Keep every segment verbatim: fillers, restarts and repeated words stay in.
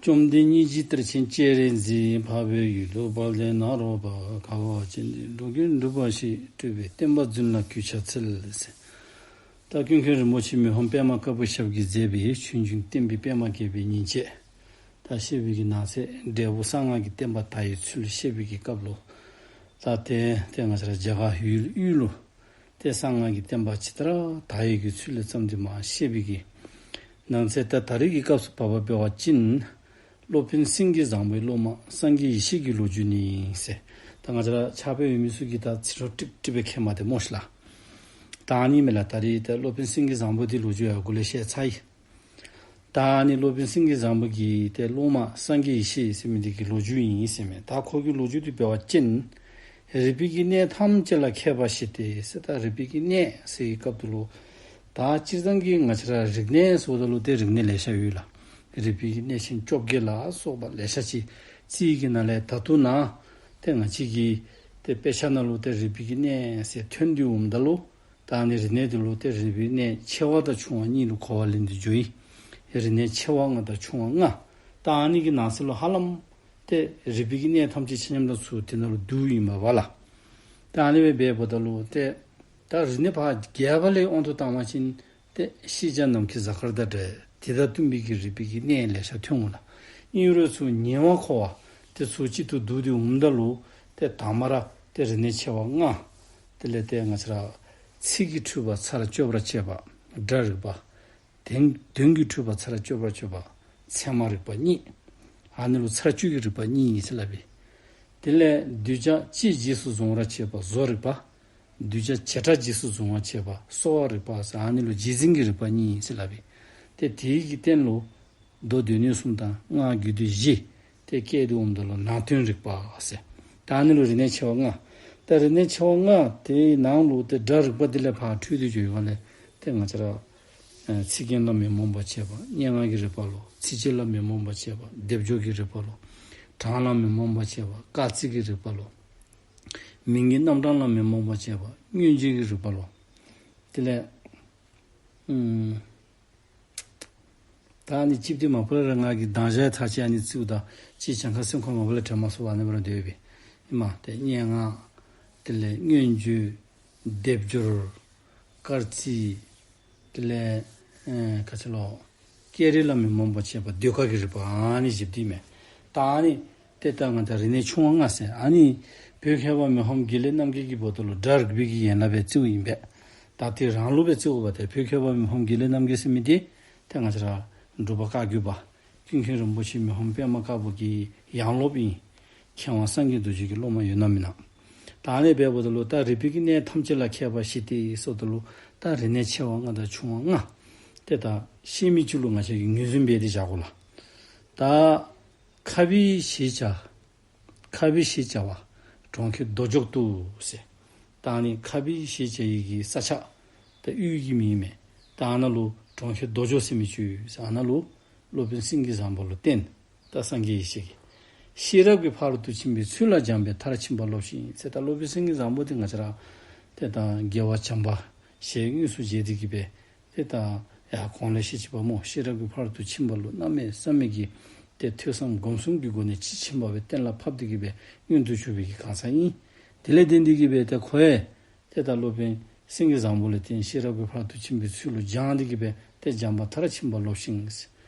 བཅོམ་ལྡན་སྙིང་རྗེ་གཏེར་ཆེན་སྤྱན་རས་གཟིགས། འཕགས་པའི་ཡུལ་དུ་དཔལ་ལྡན་ནཱ་རོ་པ། དགའ་བ་ཅན་དེ་འགྲོ་ཀུན་འགྲུབ་པར་ཤོག། སྤྲུལ་པའི་བསྟན་པ་རྫུན་ལ་གུས་ཕྱག་འཚལ་ཟེར། ད་ཀུན་མཁྱེན་རིན་པོ་ཆེ་མི་ཕམ་པདྨ་དཀར་པོའི་ཞབས་ཀྱིས་མཛད་པའི་ཆོས་འབྱུང་བསྟན་པའི་པདྨ་རྒྱས་པའི་ཉིན་བྱེད་ད་བཤད་པའི་གི་ནང་གསེས་འབྲས་བུ་གསང་སྔགས་ཀྱི་བསྟན་པ་དར་བའི་ཚུལ་བཤད་པའི་གི་སྐབས་ལུ། ད་ཏེ་ཏེ་ང་བཅས་ར་རྒྱ་གར་ཡུལ་དབུས་ལུ་ཏེ་གསང་སྔགས་ཀྱི་བསྟན་པ་ཇི་ལྟར་དར་ཡོད་ཀྱི་ཚུལ་ལས་བརྩམས་ཏེ་མར་བཤད་པའི་གི་ནང་གསེས། ད་ད་རེས་ཀྱི་སྐབས་སུ་བབ་པ་འབད་བ་ཅིན་སློབ་དཔོན་སེང་གེ་བཟང་པོའི་སློབ་མ་སངས་རྒྱས་ཡེ་ཤེས་ཀྱི་ལོ་རྒྱུས་ནི་ཟེར། ད་ང་བཅས་ར་ཕྱག་དཔེ་འོས་མི་ཚུ་གིས་ད་ཚིག་འཕྲོ་ཀྲིག་ཀྲི་སྦེ་མཁྱེནམ་དེ་སྨོ་ཤིག་ལགས། ད་ཨ་ནི་མས་ལགས། ད་རེས་ད་སློབ་དཔོན་སེང་གེ་བཟང་པོ་དེའི་ལོ་རྒྱུས་ཡར་འགོ་ལས་བཤད་ཚར་ཡི། ད་ཨ་ནི་སློབ་དཔོན་སེང་གེ་བཟང་པོ་གི་ཏེ་སློབ་མ་སངས་རྒྱས་ཡེ་ཤེས་ཟེར་མི་དེ་གི་ལོ་རྒྱུས་ཨིན་ཟེར་མས། ད་ཁོ་གི་ལོ་རྒྱུས་དེ་འབད་བ་ཅིན་རིག་པའི་གི་གནས་ཐམས་ཅད་ལ་མཁས་པ་ཞིག་སྟེ་ཟེར། ད་རིག་པའི་གི་གནས་ཟེར་བའི་སྐབས་དེ་ལུ་ད་སྤྱིར་བཏང་གི་ང་བཅས་ར་རིག་གནས་ཟེརཝ་ད་ལུ་ཏེ་རིག་གནས་ལེ་ཤ་ཡོད་ལགས། རིག་པའི་གི་གནས་ཆེན་བཅོ་བརྒྱད་ལ་སོགས་པ་ལེ་ཤ་ཅིག་རྩིས་ཀྱི་ནང་ལས་ད་ལྟོ་ནཱ་ཏེ་ང་བཅས་ཀྱི་ཏེ་དཔེ་ཆ་ནང་ལུ་ཏེ་རིག་པའི་གི་གནས་ཟེར་ཐོན་ཏེ་འོངམ་ད་ལུ་ད་ཨ་ནི་རིག་གནས་དེ་ལུ་ཏེ་རིག་པའི་གནས་ཆེ་བ་དང་ཆུང་བ་གཉིས་ལུ་གོ་བ་ལེན་ཏེ་འགྱོ་ཡི། རིག་གནས་ཆེ་བ་ལྔ་དང་ཆུང་བ་ལྔ། ད་ཨ་ནི་གི་ནང་གསེས་ལུ་ཧ་ལམ་ཏེ་རིག་པའི་གི་གནས་ཐམས་ཅད་ཆ་མཉམ་ར་ཚུར་དེ་ནང་ལུ་བསྡུཝ་ཨིན་པས་ལགས། ད་ཨ་ནི་སྦེ་འབདཝ་ད་ལུ་ཏེ་ད་རིག་གནས་ཕར་རྒྱས་པ་ལས་དབང་དུ་བཏང་བ་ཅིན་ཏེ་ཤེས་བྱ་ནམ་མཁའི་གཟའ་སྐར་དང་འདྲ། དེ་དང་བསྟུན་པའི་གི་རིག་པའི་གི་གནས་ལེ་ཤ་ཐོན་འོང་ལགས། ཨིན་རུང་ཚུར་ཉེ་བར་མཁོ་བ་ཏེ་ཚུར་གཅིག་ཏུ་བསྡུ་སྟེ་འོངམ་ད་ལུ་ཏེ་དང་པ་ར་ཏེ་རིག་གནས་ཆེ་བ་ལྔ། དེ་ལས་ཏེ་ང་བཅས་ར་ཚིག་གི་འཁྲུལ་པ་ཚར་གཅོད་པར་བྱེད་པ་སྒྲ་རིག་པ། དོན་དོན་གྱི་འཁྲུལ་པ་ཚར་གཅོད་པར་བྱེད་པ་ཚད་མ་རིག་པ་གཉིས། ཨ་ནི་ལུ་ཚར་གཅོད་ཀྱི་རིག་པ་གཉིས་ཨིན་ཟེར་སླབ་ཨིན། དེ་ལས་གདུལ་བྱ་སྤྱི་རྗེས་སུ་བཟུང་བར་བྱེད་པ་བཟོ་རིག་པ། གདུལ་བྱ་བྱེ་བྲག་རྗེས་སུ་བཟུང་བར་བྱེད་པ་གསོ་བ་རིག་པ་ཟེར་ཨ་ནི་ལུ་རྗེས་འཛིན་གྱི་རིག་པ་གཉིས་ཨིན་ཟེར་སླབ་ཨིན། ཏེ་དེའི་གི་སྟེང་ལུ་མདོ་སྡེ་སྣོད་གསུམ་དང་སྔགས་རྒྱུད་སྡེ་བཞི་ཏེ་བཀལ་ཏེ་འོངམ་ད་ལུ་ནང་དོན་རིག་པ་ཟེར། ད་ཨ་ནི་ལུ་རིག་གནས་ཆེ་བ་ལྔ། ད་རིག་གནས་ཆེ་བ་ལྔ་དེའི་ནང་ལུ་ཏེ་སྒྲ་རིག་པ་དེ་ལས་ཕར་འཕྲོས་ཏེ་འགྱོ་བ་ལས་ཏེ་ང་བཅས་ར་ཨེ་ཚིག་རྒྱན་ལ་མི་རྨོངས་པར་བྱེད་པ། སྙན་ངག་གི་རིག་པ་ལོ། ཚིགས་བཅད་ལ་མི་རྨོངས་པར་བྱེད་པ། སྡེབ་སྦྱོར་གྱི་རིག་པ་ལོ། གྲངས་ལ་མི་རྨོངས་པར་བྱེད་པ། སྐར་རྩིས་ཀྱི་རིག་པ་ལོ། མིང་གི་རྣམ་གྲངས་ལ་མི་རྨོངས་པར་བྱེད་པ། མངོན་བརྗོད་ཀྱི་རིག་པ་ལོ། དེ་ལས་ཨུམ། ད་ཨ་ནི་ཅིག་དེ་མ་པ་ལས་ར་ང་གིས་གདངས་བཞག་ཐག་ཆོད་ཨ་ནི་རྩིསཝ་ད་ཅིག་གྱངས་ཁ་སེམས་ཁར་མ་པ་ལས་དྲན་མ་སོང་བ་ཨ་ནི་སྦེ་ར་སྡོད་པས། ཨིན་མས། ཏེ་སྙན་ངག། དེ་ལས་མངོན་བརྗོད། སྡེབ་སྦྱོར། སྐར་རྩིས། དེ་ལས་ཨེ་ག་ཅི་ལོ། སྐད་རིགས་ལ་མི་རྨོངས་པར་བྱེད་པ། ཟློས་གར་གྱི་རིག་པ། ཨ་ནི་བཞི་དེ་མས། ད་ཨ་ནི་ཏེ་ད་ང་ད་རིག་གནས་ཆུང་བ་ལྔ་ཟེར། ཨ་ནི་བོད་མཁས་པ་མི་ཕམ་དགེ་ལེགས་རྣམ་རྒྱལ་གྱིས་འབདཝ་ད་ལུ་སྒྲ་རིག་པའི་གི་ཡན་ལག་སྦེ་རྩིསཝ་ཨིན་པས། ད་དེ་རང་ལུགས་སྦེ་རྩིསཝ་འབདཝ་ད་བོད་མཁས་པ་མི་ཕམ་དགེ་ལེགས་རྣམ་རྒྱལ་ཟེར་མི་དེ་ཏེ་ང་བཅས་ར་འབྲུག་པ་བཀའ་བརྒྱུད་པ་ཀུན་མཁྱེན་རིན་པོ་ཆེ་མི་ཕམ་པདྨ་དཀར་པོ་གི་ཡང་སློབ་ཨིན། མཁས་དབང་སངས་རྒྱས་རྡོ་རྗེ་གི་སློབ་མ་ཡོད་ན་མེན་ན། ད་ཨ་ནི་སྦེ་འབདཝ་ད་ལུ་ད་རིག་པའི་གི་གནས་ཐམས་ཅད་ལ་མཁས་པ་ཞིག་སྟེ་ཟེརཝ་ད་ལུ་ད་རིག་གནས་ཆེ་བ་ལྔ་དང་ཆུང་བ་ལྔ། ཏེ་ད་ཤེས་མི་ཅིག་ལུ་ང་བཅས་ཀྱིས་ངོས་འཛིན་འབད་དེ་བཞག་དགོ་ལགས། ད་ཁ་བི་ཞེས་བྱ། ཁ་བི་ཞེས་བྱ་བ་གྲོང་ཁྱེར་རྡོ་འཇོག་ཏུ་ཟེར། ད་ཨ་ནི་ཁ་བི་ཞེས་བྱ་ཡི་གི་ས་ཆ་ད་ཡུལ་གྱི་མིང་མས། ད་ཨ་ནཱ་ལུ་གྲོང་ཁྱེར་རྡོ་འཇོག་ཟེར་མི་ཅིག་ཡོད་ཟེར། ཨ་ནཱ་ལུ་སློབ་དཔོན་སེང་གེ་བཟང་པོ་ལུ་བསྟེན། ད་སངས་རྒྱས་ཡེ་ཤེས་ཀྱིས་ཤེས་རབ་ཀྱི་ཕ་རོལ་ཏུ་ཕྱིན་པའི་ཚུལ་ལ་སྦྱངས་པས་མཐར་ཕྱིན་པ་སློབས་ཤིག་ཟེར། ད་སློབ་དཔོན་སེང་གེ་བཟང་པོ་དེ་ང་བཅས་ར་ཏེ་ད་དགེ་བ་བྱམས་པ་ཞེས་དངོས་སུ་མཇལ་ཏེ་གི་སྦེ་ཏེ་ད་ཡར་གོང་ལས་བཤད་ཅི་པ་སྨོ། ཤེས་རབ་ཀྱི་ཕ་རོལ་ཏུ་ཕྱིན་པ་ལུ་གནམ་མེད་ས་མེད་ཀྱི་ཏེ་ཐོས་བསམ་སྒོམ་གསུམ་གྱི་སྒོ་ནས་དཔྱིས་ཕྱིན་པ་སྦེ་གཏན་ལ་ཕབ་སྟེ་གི་སྦེ་མངོན་དུ་གྱུར་པའི་གི་གང་ཟག་ཨིན། དེ་ལས་བརྟེན་ཏེ་གི་སྦེ་ཏེ་ཁོ་ཡང་ཏེ་ད་སློབ་དཔོན་སེང་གེ་བཟང་པོ་ལུ་བསྟེན། ཤེས་རབ་ཀྱི་ཕ་རོལ་ཏུ་ཕྱིན་པའི་ཚུལ་ལུ་སྦྱངས་ཏེ་གི་སྦེ་ཏེ་སྦྱངས་པ་མཐར་ཕྱིན་པ་སློབས་ཤིག།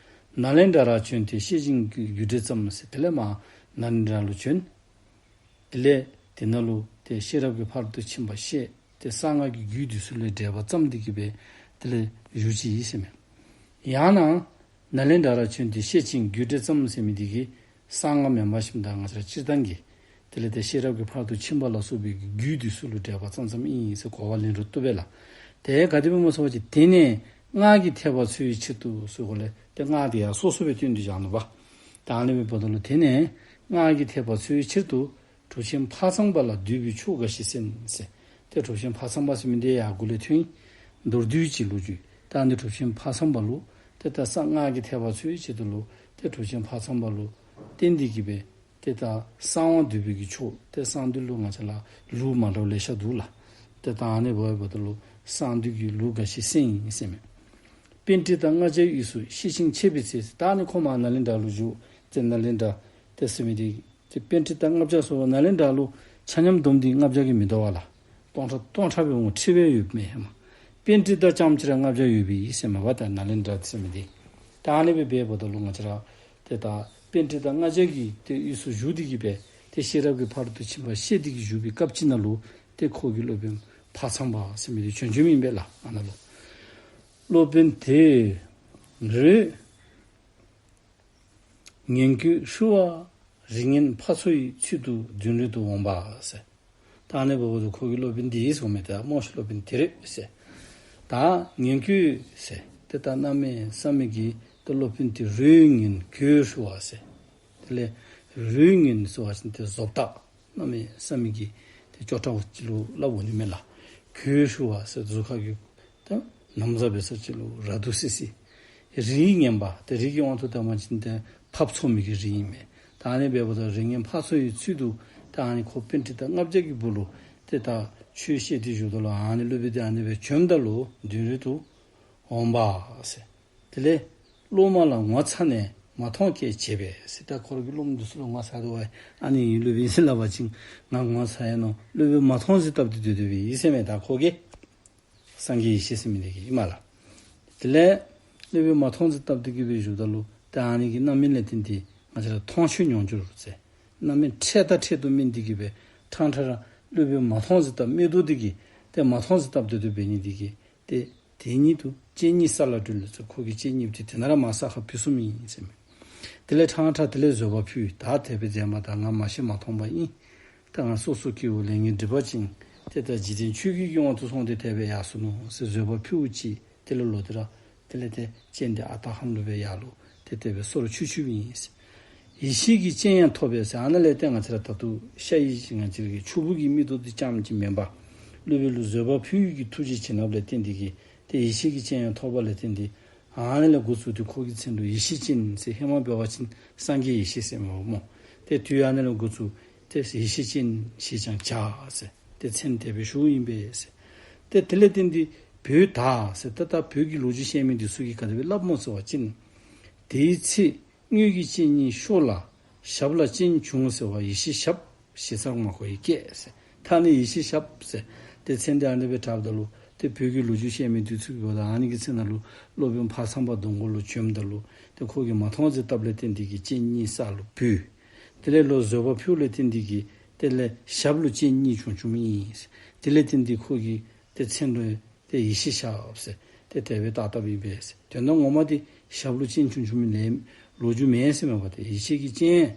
ནཱ་ལེནྡྲར་བྱོན་ཏེ་བཤད་ཅིང་རྒྱུད་འགྲེལ་བརྩམས་ཟེར། དེ་ལས་མར་ནཱ་ལེནྡྲ་ལུ་བྱོན། དེ་ལས་དེ་ནང་ལུ་ཏེ་ཤེས་རབ་ཀྱི་ཕ་རོལ་ཏུ་ཕྱིན་པ་བཤད། ཏེ་གསང་སྔགས་ཀྱི་རྒྱུད་འདི་ཚུ་ལས་འགྲེལ་པ་བརྩམས་ཏེ་གི་སྦེ་དེ་ལས་བཞུགས་ཅི་ཨིན་ཟེར་མས། ཡང་ན་ནཱ་ལེནྡྲར་བྱོན་ཏེ་བཤད་ཅིང་རྒྱུད་འགྲེལ་བརྩམས་ཟེར་མི་འདི་གིས་གསང་སྔགས་མེན་པ་ཞིནམ་ད་ང་བཅས་ར་སྤྱིར་བཏང་གི་དེ་ལས་ཏེ་ཤེས་རབ་ཀྱི་ཕ་རོལ་ཏུ་ཕྱིན་པ་ལ་སོགས་པའི་རྒྱུད་འདི་ཚུ་ལུ་འགྲེལ་པ་བརྩམས་བརྩམསཔ་ཨིན་ཟེར་གོ་བ་ལེན་རུང་བཏུབ་པས་ལགས། ཏེ་ག་དེ་སྦེ་སྨོ་ཟེར་བ་ཅིན་དེ་ནས་སྔགས་ཀྱི་ཐེག་པ་འཚོལ་བའི་ཕྱིར་དུ་ཟེར་གོ་ལས་ཏེ་སྔགས་དེ་ཡང་སོ་སོ་སྦེ་བསྟན་ཏེ་བཞག་ནུག་པ། ད་ཨ་ནི་སྦེ་འབདཝ་ད་ལུ་དེ་ནས་སྔགས་ཀྱི་ཐེག་པ་འཚོལ་བའི་ཕྱིར་དུ་གྲུབ་ཆེན་ཕ་ཚང་པ་ལ་འདུས་པའི་ཕྱོགས་འགའ་ཞིག་གསན་ཟེར། ཏེ་གྲུབ་ཆེན་ཕ་ཚང་པ་ཟེར་མི་འདི་ཡར་འགོ་ལས་ཐོན་ཡི། མདོར་བསྡུས་ཅིག་ལོ་རྒྱུས། ད་ཨ་ནི་གྲུབ་ཆེན་ཕ་ཚང་པ་ལུ་ཏེ་ད་གསང་སྔགས་ཀྱི་ཐེག་པ་འཚོལ་བའི་ཆེད་དུ་ལུ་ཏེ་གྲུབ་ཆེན་ཕ་ཚང་པ་ལུ་བསྟེན་ཏེ་གི་སྦེ་ཏེ་ད་གསང་བ་འདུས་པའི་གི་ཕྱོགས་ཏེ་གསང་འདུས་ལུ་ང་བཅས་ལུ་ལུགས་མ་འདྲཝ་ལེ་ཤ་འདུག་ལགས། ཏེ་ད་ཨ་ནི་འབདཝ་ད་ལུ་གསང་འདུས་ཀྱི་ལུགས་འགའ་ཞིག་གསན་ཡི་ཟེར་མས། པཎྜི་ཏ་ལྔ་བརྒྱའི་དབུས་སུ་ཤེར་ཕྱིན་འཆད་པའི་ཚེ། ད་ཨ་ནི་ཁོ་མར་ནཱ་ལེནྡྲ་ལུ་བཞུགས། ཏེ་ནཱ་ལེནྡྲ་ཏེ་ཟེར་མི་འདི་ཏེ་པཎྜི་ཏ་ལྔ་བརྒྱ་སོགས་ནཱ་ལེནྡྲ་ལུ་ཆ་མཉམ་བསྡོམས་ཏེ་ལྔ་བརྒྱ་གིས་མི་དོ་བས་ལགས། སྟོང་ཕྲག་སྟོང་ཕྲག་སྦེ་འོང་ཁྲི་སྦེ་ཡོདཔ་མས་ཧེ་མ། པཎྜི་ཏ་རྐྱངམ་གཅིག་ར་ལྔ་བརྒྱ་ཡོད་པའི་ཨིན་ཟེར་མས་པ། ད་ནཱ་ལེནྡྲ་ཟེར་མི་འདི། ད་ཨ་ནི་སྦེ་འབདཝ་ད་ལུ་ང་བཅས་ར་ཏེ་ད་པཎྜི་ཏ་ལྔ་བརྒྱ་གིས་ཏེ་དབུས་སུ་བཞུགས་ཏེ་གིས་སྦེ་ཏེ་ཤེས་རབ་ཀྱི་ཕ་རོལ་ཏུ་ཕྱིན་པ་བཤད་དེ་གིས་བཞུགས་པའི་སྐབས་ཅིག་ནང་ལུ་ཏེ་ཁོ་གི་སློབ་དཔོན་ཕ་ཚངས་པ་ཟེར་མི་འདི་བྱོན་བྱོནམ་ཨིན་པས་ལགས། ཨ་ནཱ་ལུ་སློབ་དཔོན་དེས་རོལ་ངན་གོས་ཧྲིལ་བ་རིགས་ངན་ཕ་མཚོ་ཡི་ཚུལ་དུ་མདུན་རོལ་དུ་འོངས་པ་ཟེར། ད་ཨ་ནི་འབདཝ་ད་ཁོ་གི་སློབ་དཔོན་འདི་ཟེརཝ་མས། ད་སྨོ་ཤིག་སློབ་དཔོན་དེ་རོལ་ཟེར། ད་ངན་གོས་ཟེར་ཏེ་ད་གནམ་མེད་ས་མེད་ཀྱི་ད་སློབ་དཔོན་དེ་རོལ་ངན་གོས་ཧྲིལ་བ་ཟེར། དེ་ལས་རོལ་ངན་ཟེར་བ་ཅིན་ཏེ་བཟོ་ལྟ་གནམ་མེད་ས་མེད་ཀྱི་ཏེ་སྐྱོ་དྲགས་ཅིག་ལུ་སླབ་འོང་ནི་མས་ལགས། གོས་ཧྲིལ་བ་ཟེར་གཟུགས་ཁ་གི་ད་ན་བཟའ་འབད་ས་ཅིག་ལུ་ར་དུ་སི་སི། རིགས་ངན་པ་ཏེ་རིགས་ཀྱི་དབང་དུ་བཏང་བ་ཅིན་ཏེ་ཕབ་ཚོ་མི་གི་རིགས་ཨིན་མས། ད་ཨ་ནི་འབདཝ་ད་རིགས་ངན་ཕ་མཚོ་ཡི་ཚུལ་དུ་ད་ཨ་ནི་ཁོ་པཎྜི་ཏ་ལྔ་བརྒྱ་གི་སྦུག་ལུ་ཏེ་ད་ཆོས་བཤད་དེ་བཞུགསཔ་ད་ལུ་ཨ་ནི་སློབ་དཔོན་དེ་ཨ་ནི་སྦེ་བྱོནམ་ད་ལུ་མདུན་རོལ་དུ་འོངས་པ་ཟེར། དེ་ལས་སློབ་མ་ལ་ངོ་ཚ་ནས་མ་མཐོང་སྐད་བྱས་པས་ཟེར། ད་ཁོ་ར་གིས་སློབ་མ་འདི་ཚུ་ལུ་ངོ་ཚ་དོ་བས། ཨ་ནི་ངེའི་སློབ་དཔོན་ཨིན་ཟེར་སླབ་པ་ཅིན་ང་ངོ་ཚ་ཡི་མནོ། སློབ་དཔོན་མ་མཐོང་ཟེར་བཏབ་སྟེ་སྡོད་སྡོདཔ་ཨིན་ཟེར་མས་ད་ཁོ་གིས། སངས་རྒྱས་ཡེ་ཤེས་ཟེར་མི་འདི་གིས་ཨིན་མས་ལགས། དེ་ལས་སློབ་དཔོན་མ་མཐོང་ཟེར་བཏབ་སྟེ་གིས་སྦེ་བཞུགསཔ་ད་ལུ་ད་ཨ་ནི་གི་རྣམ་སྨིན་ལས་བརྟེན་ཏེ་ང་བཅས་ར་མཐོང་ཆོས་མྱོང་འགྱུར་ཟེར། རྣམ་སྨིན་འཕྲལ་དང་འཕྲལ་དུ་སྨིན་ཏེ་གིས་སྦེ་ཕྲང་ཕྲང་ར་སློབ་དཔོན་མ་མཐོང་ཟེར་བཏབ་མིག་ཏོ་འདི་གིས་ཏེ་མ་མཐོང་ཟེར་བཏབ་སྟེ་སྡོད་འབད་ནི་འདི་གིས་ཏེ་དེ་ཉིད་དུ་སྤྱན་གཉིས་ས་ལ་གྲོལ་ཟེར། ཁོ་གི་སྤྱན་གཉིས་འདི་དེ་ནང་ར་མར་ས་ཁར་བུད་སོངམ་ཨིན་ཟེར་མས། དེ་ལས་ཕྲང་ཕྲང་དེ་ལས་བཟོད་པ་ཕུལ། ད་དེ་སྦེ་མཛད་མ་ད་ང་མ་ཤེས་མ་མཐོང་པ་ཨིན། ད་ང་སོ་སོ་སྐྱེ་བོ་ལས་ངན་སྒྲིབ་པ་ཅན་ཏེ་ད་འཇིག་རྟེན་ཆོས་བརྒྱད་ཀྱི་དབང་དུ་སོང་སྟེ་དེ་སྦེ་ཡར་སོ་ནུག་ཟེར་བཟོད་པ་ཕུལཝ་ཅིག་དེ་ལས་ལོག་སྟེ་ར་དེ་ལས་ཏེ་སྤྱན་འདི་ཨ་རྟག་ཧ་ལུགས་སྦེ་ཡར་ལུ་ཏེ་དེ་སྦེ་སོར་ཆུད་ཆུདཔ་ཨིན། ཡེ་ཤེས་ཀྱི་སྤྱན་ཡང་ཐོབ་པས་ཟེར། ཨ་ནཱ་ལས་ཏེ་ང་བཅས་ར་ད་ལྟོ་ཤ་ཡི་ང་བཅས་ར་གི་ཕྱུག་པོ་གི་མིག་ཏོ་འདི་ཙམ་ཅིག་མེན་པར་སློབ་དཔོན་ལུ་བཟོད་པ་ཕུལ་བའི་གི་ཐུགས་རྗེ་བྱིན་རླབས་ལས་བརྟེན་ཏེ་གིས་ཏེ་ཡེ་ཤེས་ཀྱི་སྤྱན་ཡང་ཐོབ་པ་ལས་བརྟེན་ཏེ་ཨ་ནཱ་ལས་འགོ་བཙུགས་ཏེ་ཁོ་གི་མཚན་ལུ་ཡེ་ཤེས་སྤྱན་ཟེར། ཧེ་མ་འབད་བ་ཅིན་སངས་རྒྱས་ཡེ་ཤེས་ཟེར་མས་པ་སྨོ། ཏེ་དུས་ཨ་ནཱ་ལས་འགོ་བཙུགས་ཏེ་ཡེ་ཤེས་སྤྱན་ཞེས་ཀྱང་བྱ་ཟེར་ཏེ་མཚན་དེ་སྦེ་ཞུཝ་ཨིན་པས་ཟེར། ཏེ་དེ་ལས་བརྟེན་ཏེ་བོད་དག་ཟེར་ཏེ་ད་བོད་ཀྱི་ལོ་རྒྱུས་བཤད་མི་འདི་ཚུ་གིས་ག་དེ་སྦེ་སླབ་སྨོ་ཟེར་བ་ཅིན་དེའི་ཚེ་དངོས་ཀྱི་སྤྱན་གཉིས་ཤོར་ལ་ཞབས་ལ་སྤྱན་བྱུང་ཟེར་བ་ཡེ་ཤེས་ཞབས་ཞེ་སར་མ་གོ་བའི་སྐད་ཟེར། ད་ཨ་ནི་ཡེ་ཤེས་ཞབས་ཟེར་ཏེ་མཚན་འདི་ཨ་ནི་སྦེ་གྲགསཔ་ད་ལུ་ཏེ་བོད་ཀྱི་ལོ་རྒྱུས་བཤད་མི་འདི་ཚུ་གིས་འབདཝ་ད་ཨ་ནི་གི་ཚེ་ནང་ལུ་སློབ་དཔོན་ཕ་ཚངས་པ་གདོང་ཁ་ལུ་བྱོནམ་ད་ལུ་ཏེ་ཁོ་གིས་མ་མཐོང་ཟེར་བཏབ་ལས་བརྟེན་ཏེ་གིས་སྤྱན་གཉིས་ས་ལུ་བུད། དེ་ལས་ལོག་བཟོད་པ་ཕུལཝ་ལས་བརྟེན་ཏེ་གིས་དེ་ལས་ཞབས་ལུ་སྤྱན་གཉིས་བྱུང་བྱུངམ་ཨིན། དེ་ལས་བརྟེན་ཏེ་ཁོ་གི་ཏེ་མཚན་ལུ་ཏེ་ཡེ་ཤེས་ཞབས་ཟེར་ཏེ་དེ་སྦེ་བཏགས་བཏགསཔ་ཨིན་པས་ཟེར། དོན་དག་ངོ་མ་འདི་ཞབས་ལུ་སྤྱན་བྱུང་བྱུངམ་ཨིན་ལས་ལོ་རྒྱུས་མེན་ཟེར་མས་པ། ཏེ་ཡེ་ཤེས་ཀྱི་སྤྱན་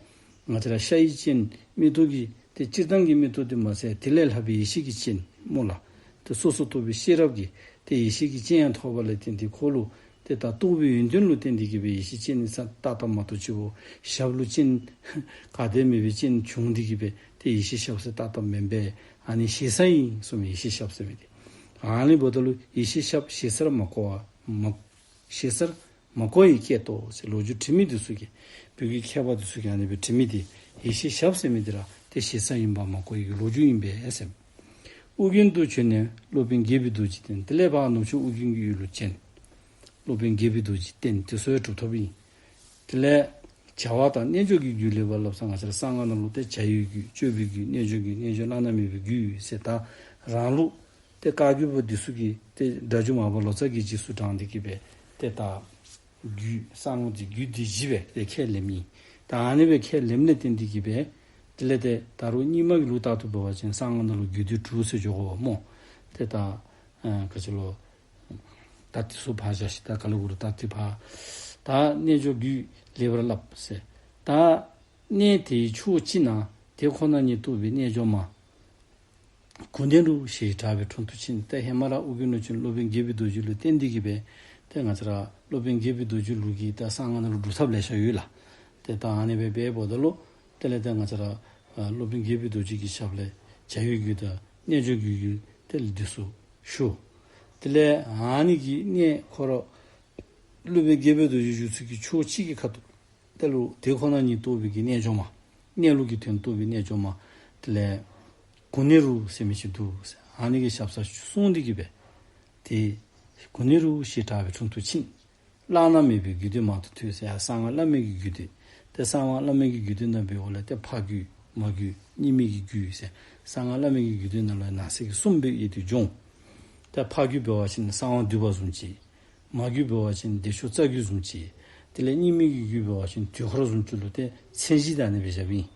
ང་བཅས་ར་ཤ་ཡི་སྤྱན་མིག་ཏོ་གི་ཏེ་སྤྱིར་བཏང་གི་མིག་ཏོ་འདི་མ་ཚད་དེ་ལས་ལྷག་པའི་ཡེ་ཤེས་ཀྱི་སྤྱན་སྨོ་ལགས། ཏེ་སོ་སོར་རྟོག་པའི་ཤེས་རབ་ཀྱི་ཏེ་ཡེ་ཤེས་ཀྱི་སྤྱན་ཡང་ཐོབ་པ་ལས་བརྟེན་ཏེ་ཁོ་ལུ་ཏེ་ད་རྟོགས་པའི་ཡོན་ཏན་ལུ་བརྟེན་ཏེ་གིས་སྦེ་ཡེ་ཤེས་སྤྱན་ནི་ས་བཏགས་བཏགསཔ་མ་གཏོགས་ཅིག་པོ་ཞབས་ལུ་སྤྱན་ག་དེ་མེད་པའི་སྤྱན་བྱུང་སྟེ་གིས་སྦེ་ཏེ་ཡེ་ཤེས་ཞབས་ཟེར་བཏགས་བཏགསཔ་མེན་པས། ཨ་ནི་ཞེ་ས་ཨིན་གསུངམ་མས། ཡེ་ཤེས་ཞབས་ཟེར་མི་འདི་ཨ་ནི་འབདཝ་ད་ལུ་ཡེ་ཤེས་ཞབས་ཞེ་སར་མ་གོ་བ་མ་ཞེ་སར་མ་གོ་བའི་སྐད་དོ་ཟེར། ལོ་རྒྱུས་འབྲི་མི་འདི་ཚུ་གིས་བོད་ཀྱི་མཁས་པ་འདི་ཚུ་གིས་ཨ་ནི་སྦེ་འབྲི་མི་འདི་ཡེ་ཤེས་ཞབས་ཟེར་མི་འདི་ར་ཏེ་ཞེ་ས་ཨིན་པ་མ་གོ་བའི་ལོ་རྒྱུས་ཨིན་པས་ཟེར། ཨོ་རྒྱན་དུ་བྱོན་ནས་སློབ་དཔོན་དགྱེས་པའི་རྡོ་རྗེ་བསྟེན། དེ་ལས་ཕར་ནུབ་ཕྱོགས་ཨོ་རྒྱན་གྱི་ཡུལ་ལུ་བྱོན། སློབ་དཔོན་དགྱེས་པའི་རྡོ་རྗེ་བསྟེན། དེ་ཚུ་ཡང་གྲུབ་ཐོབ་ཨིན། དེ་ལས་བྱ་བ་དང་རྣལ་འབྱོར་གྱི་རྒྱུད་ལེགས་པར་བསླབས་ཟེར། ང་བཅས་ར་གསང་སྔགས་ནང་ལུ་ཏེ་བྱ་བའི་རྒྱུད་སྤྱོད་པའི་རྒྱུད་རྣལ་འབྱོར་རྒྱུད་རྣལ་འབྱོར་བླ་ན་མེད་པའི་རྒྱུད་ཟེར། ད་རང་ལུགས་ཏེ་བཀའ་བརྒྱུད་པ་འདི་ཚུ་གིས་ཏེ་སྒྲ་སྒྱུར་མར་པ་ལོ་ཙཱ་གིས་རྗེས་སུ་འབྲངས་ཏེ་གིས་སྦེ་ཏེ་ད་རྒྱུད་གསང་སྔགས་ཀྱི་རྒྱུད་སྡེ་བཞི་སྦེ་ཏེ་ཁས་ལེནམ་ཨིན། ད་ཨ་ནི་སྦེ་ཁས་ལེནམ་ལས་བརྟེན་ཏེ་གིས་སྦེ་དེ་ལས་ཏེ་ད་རུང་རྙིང་མ་གི་ལུགས་ལྟར་དུ་འབད་བ་ཅིན་གསང་སྔགས་ནང་ལུ་རྒྱུད་སྡེ་དྲུག་ཟེར་འགྱོ་དགོཔ་སྨོ། ཏེ་ད་ཨ་ག་ཅི་ལོ། ད་དེ་ཚུ་ཕར་བཞག་ཤིག། ད་ག་ལུ་གུ་རུ་ད་དེ་ཕར་ད་རྣལ་འབྱོར་རྒྱུད་ལེགས་པར་བསླབས་ཟེར། ད་གནས་དེའི་ཕྱོགས་གཅིག་ན་དེ་ཁོ་ན་ཉིད་རྟོགས་པའི་རྣལ་འབྱོར་མ། གུ་ནེ་རུ་ཞེས་གྲགས་པའི་དྲུང་དུ་ཕྱིན། ཏེ་ཧེ་མ་ར་ཨོ་རྒྱན་ལུ་བྱོན། སློབ་དཔོན་དགྱེས་པའི་རྡོ་རྗེ་ལུ་བསྟེན་ཏེ་གིས་སྦེ་ཏེ་ང་བཅས་ར་སློབ་དཔོན་དགྱེས་པའི་རྡོ་རྗེ་ལུ་གིས་ད་གསང་སྔགས་ནང་ལུ་སྒྲུབ་ཐབས་ལེ་ཤ་ཡོད་ལགས། ཏེ་ད་ཨ་ནི་སྦེ་འབདཝ་ད་ལུ་དེ་ལས་ཏེ་ང་བཅས་ར་ཨ་སློབ་དཔོན་དགྱེས་པའི་རྡོ་རྗེ་གི་ཞབས་ལས་བྱ་བའི་རྒྱུད་དང་རྣལ་འབྱོར་རྒྱུད་ཀྱི་དེ་ལས་འདི་ཚུ་ཞུ། དེ་ལས་ཨ་ནི་གི་གནས་ཁོ་ར་སློབ་དཔོན་དགྱེས་པའི་རྡོ་རྗེ་བཞུགས་ས་གི་ཕྱོགས་གཅིག་གི་ཁ་ཐུག་དེ་ལུ་དེ་ཁོ་ན་ཉིད་རྟོགས་པའི་གི་རྣལ་འབྱོར་མ། གནས་ལུགས་ཀྱི་དོན་རྟོགས་པའི་རྣལ་འབྱོར་མ། དེ་ལས་གུ་ནེ་རུ་ཟེར་མི་ཅིག་འདུག་ཟེར། ཨ་ནི་གི་ཞབས་སར་སོང་སྟེ་གིས་སྦེ་ཏེ་གུ་ནེ་རུ་ཞེས་གྲགས་པའི་དྲུང་དུ་ཕྱིན། བླ་ན་མེད་པའི་རྒྱུད་སྡེ་མང་དུ་ཐོས་ཟེར། ཡ་གསང་སྔགས་བླ་མེད་ཀྱི་རྒྱུད་སྡེ་ ཏེ་གསང་སྔགས་བླ་མེད་ཀྱི་རྒྱུད་སྡེ་ནང་འབདཝ་ལས་ཏེ་ཕ་རྒྱུད་མ་རྒྱུད་གཉིས་མེད་ཀྱི་རྒྱུད་ཟེར་གསང་སྔགས་བླ་མེད་ཀྱི་རྒྱུད་སྡེ་ནང་ལུ་ནང་གསེས་ཀྱི་གསུམ་སྦེ་དབྱེ་སྟེ་འབྱུང་། ཏེ་ཕ་རྒྱུད་འབད་བ་ཅིན་གསང་བ་འདུས་པ་བཟུམ་ཅིག། མ་རྒྱུད་འབད་བ་ཅིན་བདེ་མཆོག་རྩ་རྒྱུད་བཟུམ་ཅིག། དེ་ལས་གཉིས་མེད་ཀྱི་རྒྱུད་འབད་བ་ཅིན་དུས་འཁོར་བཟུམ་ཅིག་ལུ་ཏེ་མཚན་གཞི་ད་ཨ་ནི་སྦེ་བཞགཔ་ཨིན།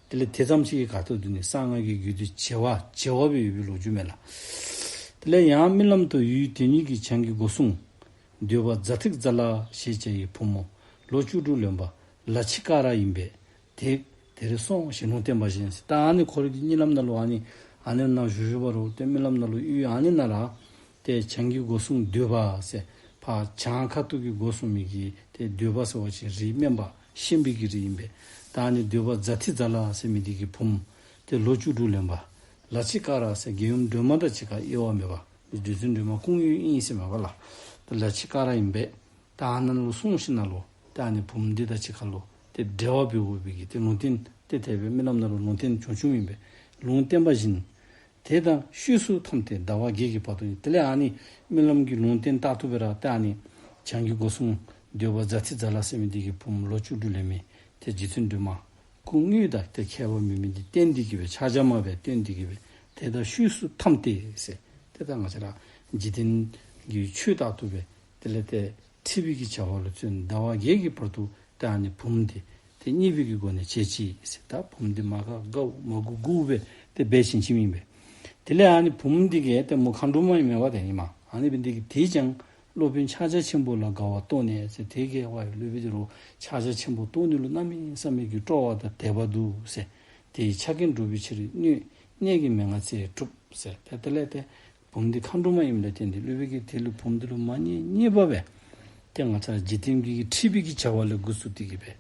དེ་ལས་དེ་ཙམ་ཅིག་གི་ཁ་ཐུག་ཏུ་ནི་གསང་སྔགས་ཀྱི་རྒྱུད་སྡེ་བྱེ་བ་བྱེ་བ་སྦེ་ཡོད་པའི་ལོ་རྒྱུས་མས་ལགས། དེ་ལས་ཡང་རྨི་ལམ་དུ་ཡུལ་དེ་ཉིད་ཀྱི་བྱང་གི་སྒོ་སྲུང་འདུས་པ་ཛ་ཐིག་ཛ་ལ་ཞེས་བྱ་ཡི་བུ་མོ་ལོ་བཅུ་དྲུག་ལོན་པ་ལ་ཕྱི་ཀ་ར་ཡིན་པས། དེ་དེར་སོང་ཞེས་ལུང་བསྟན་པ་བཞིན། ད་ཨ་ནི་ཁོ་རའི་གི་གཉིད་ལམ་ནང་ལུ་ཨ་ནི་ཨ་ནི་ནང་བཞུགས་བཞུགས་པ་རུང་ཏེ་རྨི་ལམ་ནང་ལུ་ཡུལ་ཨ་ནི་ནང་ར་ཏེ་བྱང་གི་སྒོ་སྲུང་འདུས་པ་ཟེར་ཕར་བྱང་ཁ་ཐུག་གི་སྒོ་སྲུང་མི་གི་ཏེ་འདུས་པ་ཟེར་བ་ཅིན་རིགས་དམན་པ་ཤན་པའི་གི་རིགས་ཨིན་པས། ད་ཨ་ནི་འདུས་པ་ཛ་ཐིག་ཛ་ལ་ཟེར་མི་འདི་གི་བུམོ་ཏེ་ལོ་བཅུ་དྲུག་ལོན་པ་ལ་ཕྱི་ཀ་ར་ཟེར་རྒྱལ་ཡུམ་སྒྲོལ་མ་དང་གཅིག་ཁར་དབྱེ་བ་མེད་པ་རྗེ་བཙུན་སྒྲོལ་མ་སྐུ་དངོས་ཨིན་ཟེར་མས་པ་ལགས། ཏེ་ལ་ཕྱི་ཀ་ར་ཡིན་པས། ད་ཨ་ནཱ་ལུ་སོང་ཞིནམ་ལས་ད་ཨ་ནི་བུམོ་འདི་དང་གཅིག་ཁར་ལུ་ཏེ་འབྲེལ་བ་འབད་དགོ་པའི་གི་ཏེ་ལུང་བསྟན་ཏེ་དེ་སྦེ་རྨི་ལམ་ནང་ལུ་ལུང་བསྟན་བྱུང་བྱུངམ་ཨིན་པས། ལུང་བསྟན་པ་བཞིན། དེ་དང་ཤུལ་སུ་འཐམས་ཏེ་ཟླ་བ་བརྒྱད་ཀྱི་བར་དུ་ཡིན། དེ་ལས་ཨ་ནི་རྨི་ལམ་གྱི་ལུང་བསྟན་ལྟར་དུ་སྦེ་ར་ད་ཨ་ནི་བྱང་གི་སྒོ་སྲུང་འདུས་པ་ཛ་ཐིག་ཛ་ལ་ཟེར་མི་འདི་གི་བུམོ་ལོ་བཅུ་དྲུག་ལོན་མི་ཏེ་རྗེ་བཙུན་སྒྲོལ་མ་སྐུ་དངོས་དང་ཏེ་ཁྱད་པར་མེད་མི་འདི་བསྟན་ཏེ་གི་སྦེ་ཕྱག་རྒྱ་མ་སྦེ་བསྟན་ཏེ་གི་སྦེ་དེ་དང་ཤུལ་སུ་འཐམས་ཏེ་ཟེར་ཏེ་ད་ང་བཅས་ར་འཇིག་རྟེན་གྱི་ཆོས་ལྟར་དུ་སྦེ་དེ་ལས་ཏེ་འཁྲིག་པའི་གི་བྱ་བ་ལུ་བརྩོན། ཟླ་བ་བརྒྱད་ཀྱི་བར་དུ་ཏེ་ཨ་ནི་བུམོ་འདི་ཏེ་གཉེར་བའི་གི་སྒོ་ནས་བྱས་ཅི་ཟེར། ད་བུམོ་འདི་མ་དགའཝ་མ་མགུ་མགུ་སྦེ་ཏེ་འབད་བཞིན་བྱིནམ་ཨིན་པས། དེ་ལས་ཨ་ནི་བུམོ་འདི་གིས་ཏེ་མོ་མཁའ་འགྲོ་མ་ཨིན་མས་པ་ཏེ་ཨིན་མས། ཨ་ནི་འབད་ནི་འདི་གིས་དེས་ཀྱང་སློབ་དཔོན་ཕྱག་རྒྱ་ཆེན་པོ་ལ་དགའ་བ་རྟོགས་ནས་ཟེར། དེ་གིས་ཝའི་སློབ་དཔོན་འདི་ལུ་ཕྱག་རྒྱ་ཆེན་པོ་རྟོགས་ནི་ལུ་གནམ་མེད་ས་མེད་ཀྱི་སྤྲོ་བ་དང་དད་པ་འདུག་ཟེར། དེའི་ཆ་རྐྱེན་བསྒྲུབ་པའི་ཕྱིར་གནོད་གནས་ཀྱི་མན་ངག་བཙལ་གྲུབ་ཟེར། ཏེ་དེ་ལས་ཏེ་བུམོ་འདི་མཁའ་འགྲོ་མ་ཨིནམ་ལས་བརྟེན་ཏེ་སློབ་དཔོན་གྱིས་དེ་ལུ་བུམོ་འདི་ལུ་མ་མཉེས་མཉེས་པ་སྦེ་ཏེ་ང་བཅས་འཇིག་རྟེན་གྱི་འཁྲིག་པའི་གི་བྱ་བ་ལས་འགོ་བཙུགས་ཏེ་གི་སྦེ་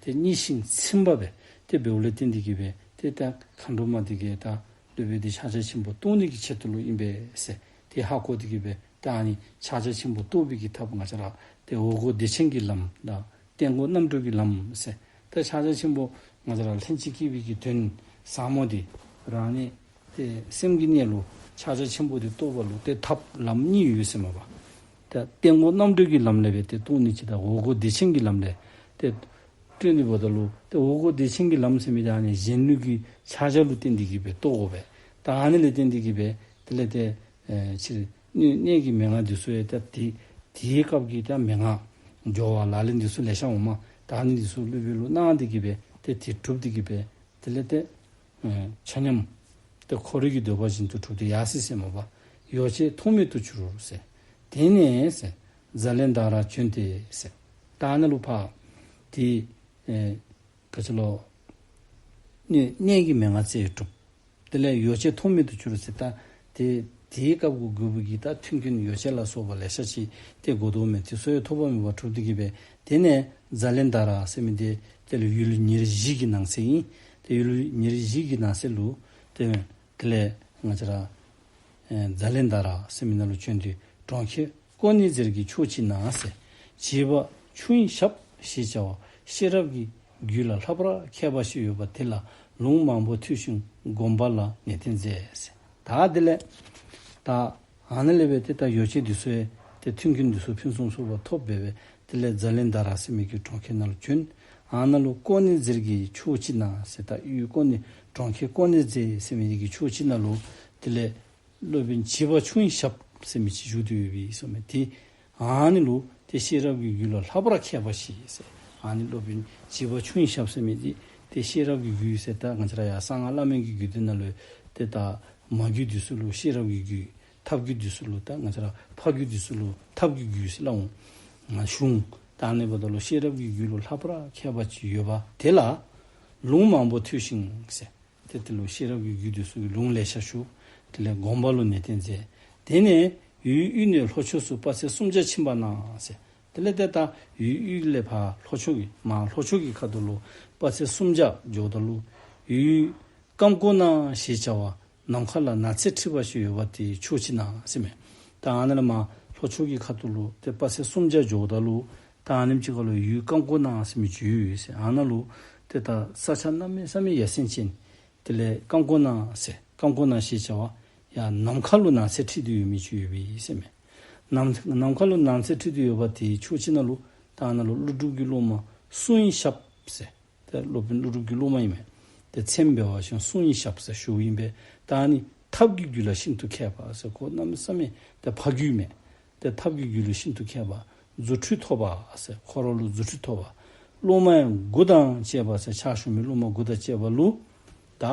ཏེ་མཉེས་ཤིང་ཚིམ་པ་སྦེ་ཏེ་འབདཝ་ལས་བརྟེན་ཏེ་གི་སྦེ་ཏེ་ད་མཁའ་འགྲོ་མ་འདི་གིས་ད་སློབ་དཔོན་འདི་ཕྱག་རྒྱ་ཆེན་པོ་རྟོགས་ནི་གི་ཆེད་དུ་ལུ་ཨིན་པས་ཟེར་ཏེ་ཧ་གོ་སྟེ་གི་སྦེ་ད་ཨ་ནི་ཕྱག་རྒྱ་ཆེན་པོ་རྟོགས་པའི་གི་ཐབས་ང་བཅས་ར་ཏེ་འོག་སྒོ་བདེ་ཆེན་གྱི་ལམ་དང་སྟེང་སྒོ་རྣམ་གྲོལ་གྱི་ལམ་ཟེར། ཏེ་ཕྱག་རྒྱ་ཆེན་པོ་ང་བཅས་ར་ལྷན་ཅིག་སྐྱེས་པའི་གི་དོན་ཟབ་མོ་འདི་རང་ཉིད་ཏེ་སེམས་ཀྱི་གནས་ལུགས་ཕྱག་རྒྱ་ཆེན་པོ་འདི་རྟོགས་པ་ལུ་ཏེ་ཐབས་ལམ་གཉིས་ཡོད་ཟེར་མས་པ། ཏེ་སྟེང་སྒོ་རྣམ་གྲོལ་གྱི་ལམ་ལས་སྦེ་ཏེ་རྟོགས་ནི་ཅིག་དང་འོག་སྒོ་བདེ་ཆེན་གྱི་ལམ་ལས་ཏེ་སྟོན་ནི་འབདཝ་ད་ལུ་ཏེ་འོག་སྒོ་བདེ་ཆེན་གྱི་ལམ་ཟེར་མི་འདི་ཨ་ནི་གཞན་ལུས་ཀྱི་ཕྱག་རྒྱ་ལུ་བརྟེན་ཏེ་གི་སྦེ་རྟོགས་དགོ་པས། ད་ཨ་ནི་ལས་བརྟེན་ཏེ་གི་སྦེ་དེ་ལས་ཏེ་ཨེ་ཕྱིར་གནོད་གནས་ཀྱི་མན་ངག་འདི་ཚུ་ཡང་ད་དེ་དེའི་སྐབས་ཀྱི་ད་མན་ངག་སྦྱོར་བ་ལག་ལེན་འདི་ཚུ་ལེ་ཤ་འོང་མས། ད་ཨ་ནི་འདི་ཚུ་སློབ་དཔོན་ལུ་གནང་སྟེ་གི་སྦེ་ཏེ་དེ་གྲུབ་སྟེ་གི་སྦེ་དེ་ལས་ཏེ་ཨེ་ཆ་མཉམ་ཏེ་ཁོ་རའི་གི་འདོད་པ་བཞིན་དུ་གྲུབ་སྟེ་ཡར་སོ་ཡི་ཟེར་མས་པ། ཡོ་བྱད་ཐོགས་མེད་དུ་གྱུར་ཟེར། དེ་ནས་ཟེར་ཛཱ་ལནྡྷ་ར་བྱོན་ཏེ་ཟེར། ད་ཨ་ནཱ་ལུ་ཕར་དེ་ཨེ་ག་ཅི་ལོ་གནས་གནས་ཀྱི་མན་ངག་བཙལ་གྲུབ། དེ་ལས་ཡོ་བྱད་ཐོགས་མེད་དུ་གྱུར་ཟེར། ད་དེ་དེའི་སྐབས་ཀྱི་དགོས་པའི་གི་ད་མཐུན་རྐྱེན་ཡོ་བྱད་ལ་སོགས་པ་ལེ་ཤ་ཅིག་ཏེ་དགོ་དོ་མས། དེ་ཚུ་ཡང་ཐོགས་པ་མེད་པར་གྲུབ་སྟེ་གི་སྦེ་དེ་ནས་ཛཱ་ལནྡྷ་ར་ཟེར་མི་འདི་དེ་ལུ་ཡུལ་ཉེར་བཞི་གི་ནང་གསེས་ཨིན། ཏེ་ཡུལ་ཉེར་བཞི་གི་ནང་གསེས་ལུ་ཏེ་དེ་ལས་ང་བཅས་ར་ཨེ་ཛཱ་ལནྡྷ་ར་ཟེར་མི་ནང་ལུ་བྱོན་ཏེ་གྲོང་ཁྱེར་ཀོ་ཎི་ཛེར་གྱི་ཕྱོགས་ཅིག་ན་ཟེར། བྱེད་པ་ཆུ་ཡིས་ཞབས་ཞེས་བྱ་བ་ཤེས་རབ་ཀྱི་རྒྱུད་ལ་ལྷག་པར་མཁས་པ་ཞིག་ཡོད་པ་དེ་ལ་ལུང་མང་པོ་ཐོས་ཤིང་སྒོམ་པ་ལ་ནན་ཏན་མཛད་ཟེར། ད་དེ་ལས་ད་ཨ་ནཱ་ལས་སྦེ་ཏེ་ད་ཡོ་བྱད་འདི་ཚུ་ཡང་ཏེ་མཐུན་རྐྱེན་འདི་ཚུ་ཕུན་སུམ་ཚོགས་པ་ཐོབ་སྦེ་སྦེ་དེ་ལས་ཛཱ་ལནྡྷ་ར་ཟེར་མི་གི་གྲོང་ཁྱེར་ནང་ལུ་བྱོན། ཨ་ནཱ་ལུ་ཀོ་ཎི་ཛེར་གྱི་ཕྱོགས་ཅིག་ན་ཟེར། ད་ཡུལ་ཀོ་ཎི་གྲོང་ཁྱེར་ཀོ་ཎི་ཛེར་ཟེར་མི་གི་ཕྱོགས་ཅིག་ནང་ལུ་དེ་ལས་སློབ་དཔོན་བྱེད་པ་ཆུ་ཡིས་ཞབས་ཟེར་མི་ཅིག་བཞུགས་ཏེ་ཡོད་པས་ཟེར་མས། ཏེ་ཨ་ནི་ལུ་ཏེ་ཤེས་རབ་ཀྱི་རྒྱུད་ལ་ལྷག་པར་མཁས་པ་ཞིག་ཟེར། ཨ་ནི་སློབ་དཔོན་བྱེད་པ་ཆུ་ཡིས་ཞབས་ཟེར་མི་འདི་ཏེ་ཤེས་རབ་ཀྱི་རྒྱུད་ཟེར། ད་ང་བཅས་ར་ཡང་གསང་སྔགས་བླ་མེད་ཀྱི་རྒྱུད་སྡེ་ནང་ལུ་ཏེ་ད་མ་རྒྱུད་འདི་ཚུ་ལུ་ཤེས་རབ་ཀྱི་རྒྱུད། ཐབས་རྒྱུད་འདི་ཚུ་ལུ་ད་ང་བཅས་ར་ཕ་རྒྱུད་འདི་ཚུ་ལུ་ཐབས་ཀྱི་རྒྱུད་ཟེར་སླབ་འོང་། ང་གཞུང་། ད་ཨ་ནི་འབདཝ་ད་ལུ་ཤེས་རབ་ཀྱི་རྒྱུད་ལུ་ལྷག་པར་མཁས་པ་ཅིག་ཡོད་པ་དེ་ལ་ལུང་མང་པོ་ཐོས་ཤིང་ཟེར། ཏེ་དེ་ལུ་ཤེས་རབ་ཀྱི་རྒྱུད་འདི་ཚུ་གི་ལུང་ལེ་ཤ་ཞུ། དེ་ལས་སྒོམ་པ་ལུ་ནན་ཏན་མཛད། དེ་ནས་ཡུལ་དབུས་ནས་ལྷོ་ཕྱོགས་སུ་དཔག་ཚད་སུམ་བརྒྱ་ཕྱིན་པ་ན་ཟེར། དེ་ལས་ཏེ་ད་ཡུལ་དབུས་ལས་ཕར་ལྷོ་ཕྱོགས་ཀྱི་མར་ལྷོ་ཕྱོགས་ཀྱི་ཁ་ཐུག་ལུ་དཔག་ཚད་སུམ་བརྒྱ་འགྱོཝ་ད་ལུ་ཡུལ་ཀམ་ཀོ་ཎ་ཞེས་བྱ་བ་ནམ་མཁའ་ལ་ནགས་ཚལ་འཁྲིགས་པ་ཞིག་ཡོད་པ་དེའི་ཕྱོགས་ཅིག་ན་ཟེར་མས། ད་ཨ་ནཱ་ལས་མར་ལྷོ་ཕྱོགས་ཀྱི་ཁ་ཐུག་ལུ་ཏེ་དཔག་ཚད་སུམ་བརྒྱ་འགྱོཝ་ད་ལུ་ད་ཨ་ནེམ་ཅིག་ཁ་ལུ་ཡུལ་ཀམ་ཀོ་ཎ་ཟེར་མི་ཅིག་ཡོད་ཟེར། ཨ་ནཱ་ལུ་ཏེ་ད་ས་ཆ་གནམ་མེད་ས་མེད་ཡ་མཚན་ཅན། དེ་ལས་ཀམ་ཀོ་ཎ་ཟེར་ཀམ་ཀོ་ཎ་ཞེས་བྱ་བ་ཡང་ནམ་མཁའ་ལུ་ནགས་ཚལ་འཁྲིགས་ཏེ་ཡོད་མི་ཅིག་ཡོད་པས་ཟེར་མས། ནམ་ནམ་མཁའ་ལུ་ནགས་ཚལ་འཁྲིགས་ཏེ་ཡོད་པ་དེའི་ཕྱོགས་ཅིག་ནང་ལུ་ད་ཨ་ནཱ་ལུ་ཀླུ་སྒྲུབ་ཀྱི་སློབ་མ་སྲུང་ཡིག་ཞབས་ ཞབས་ཟེར། ཏེ་སློབ་དཔོན་ཀླུ་སྒྲུབ་ཀྱི་སློབ་མ་ཨིན་མས། ཏེ་མཚན་འབད་བ་ཅིན་སྲུང་ཡི་ཞབས་ཟེར་ཞུཝ་ཨིན་པས། ད་ཨ་ནི་ཐབས་ཀྱི་རྒྱུད་ལ་ཤིན་ཏུ་མཁས་པ་ཟེར་ཁོ་གནམ་མེད་ས་མེད་ཏེ་ཕ་རྒྱུད་མས། ཏེ་ཐབས་ཀྱི་རྒྱུད་ལ་ཤིན་ཏུ་མཁས་པ། རྫུ་འཕྲུལ་ཐོབ་པ་ཟེར་ཁོ་ར་ལུ་རྫུ་འཕྲུལ་ཐོབ་པ། སློབ་མ་དགུ་དང་བཅས་པ་ཟེར་ཕྱག་ཞུ་མི་སློབ་མ་དགུ་དང་བཅས་པ་ལུ། ད་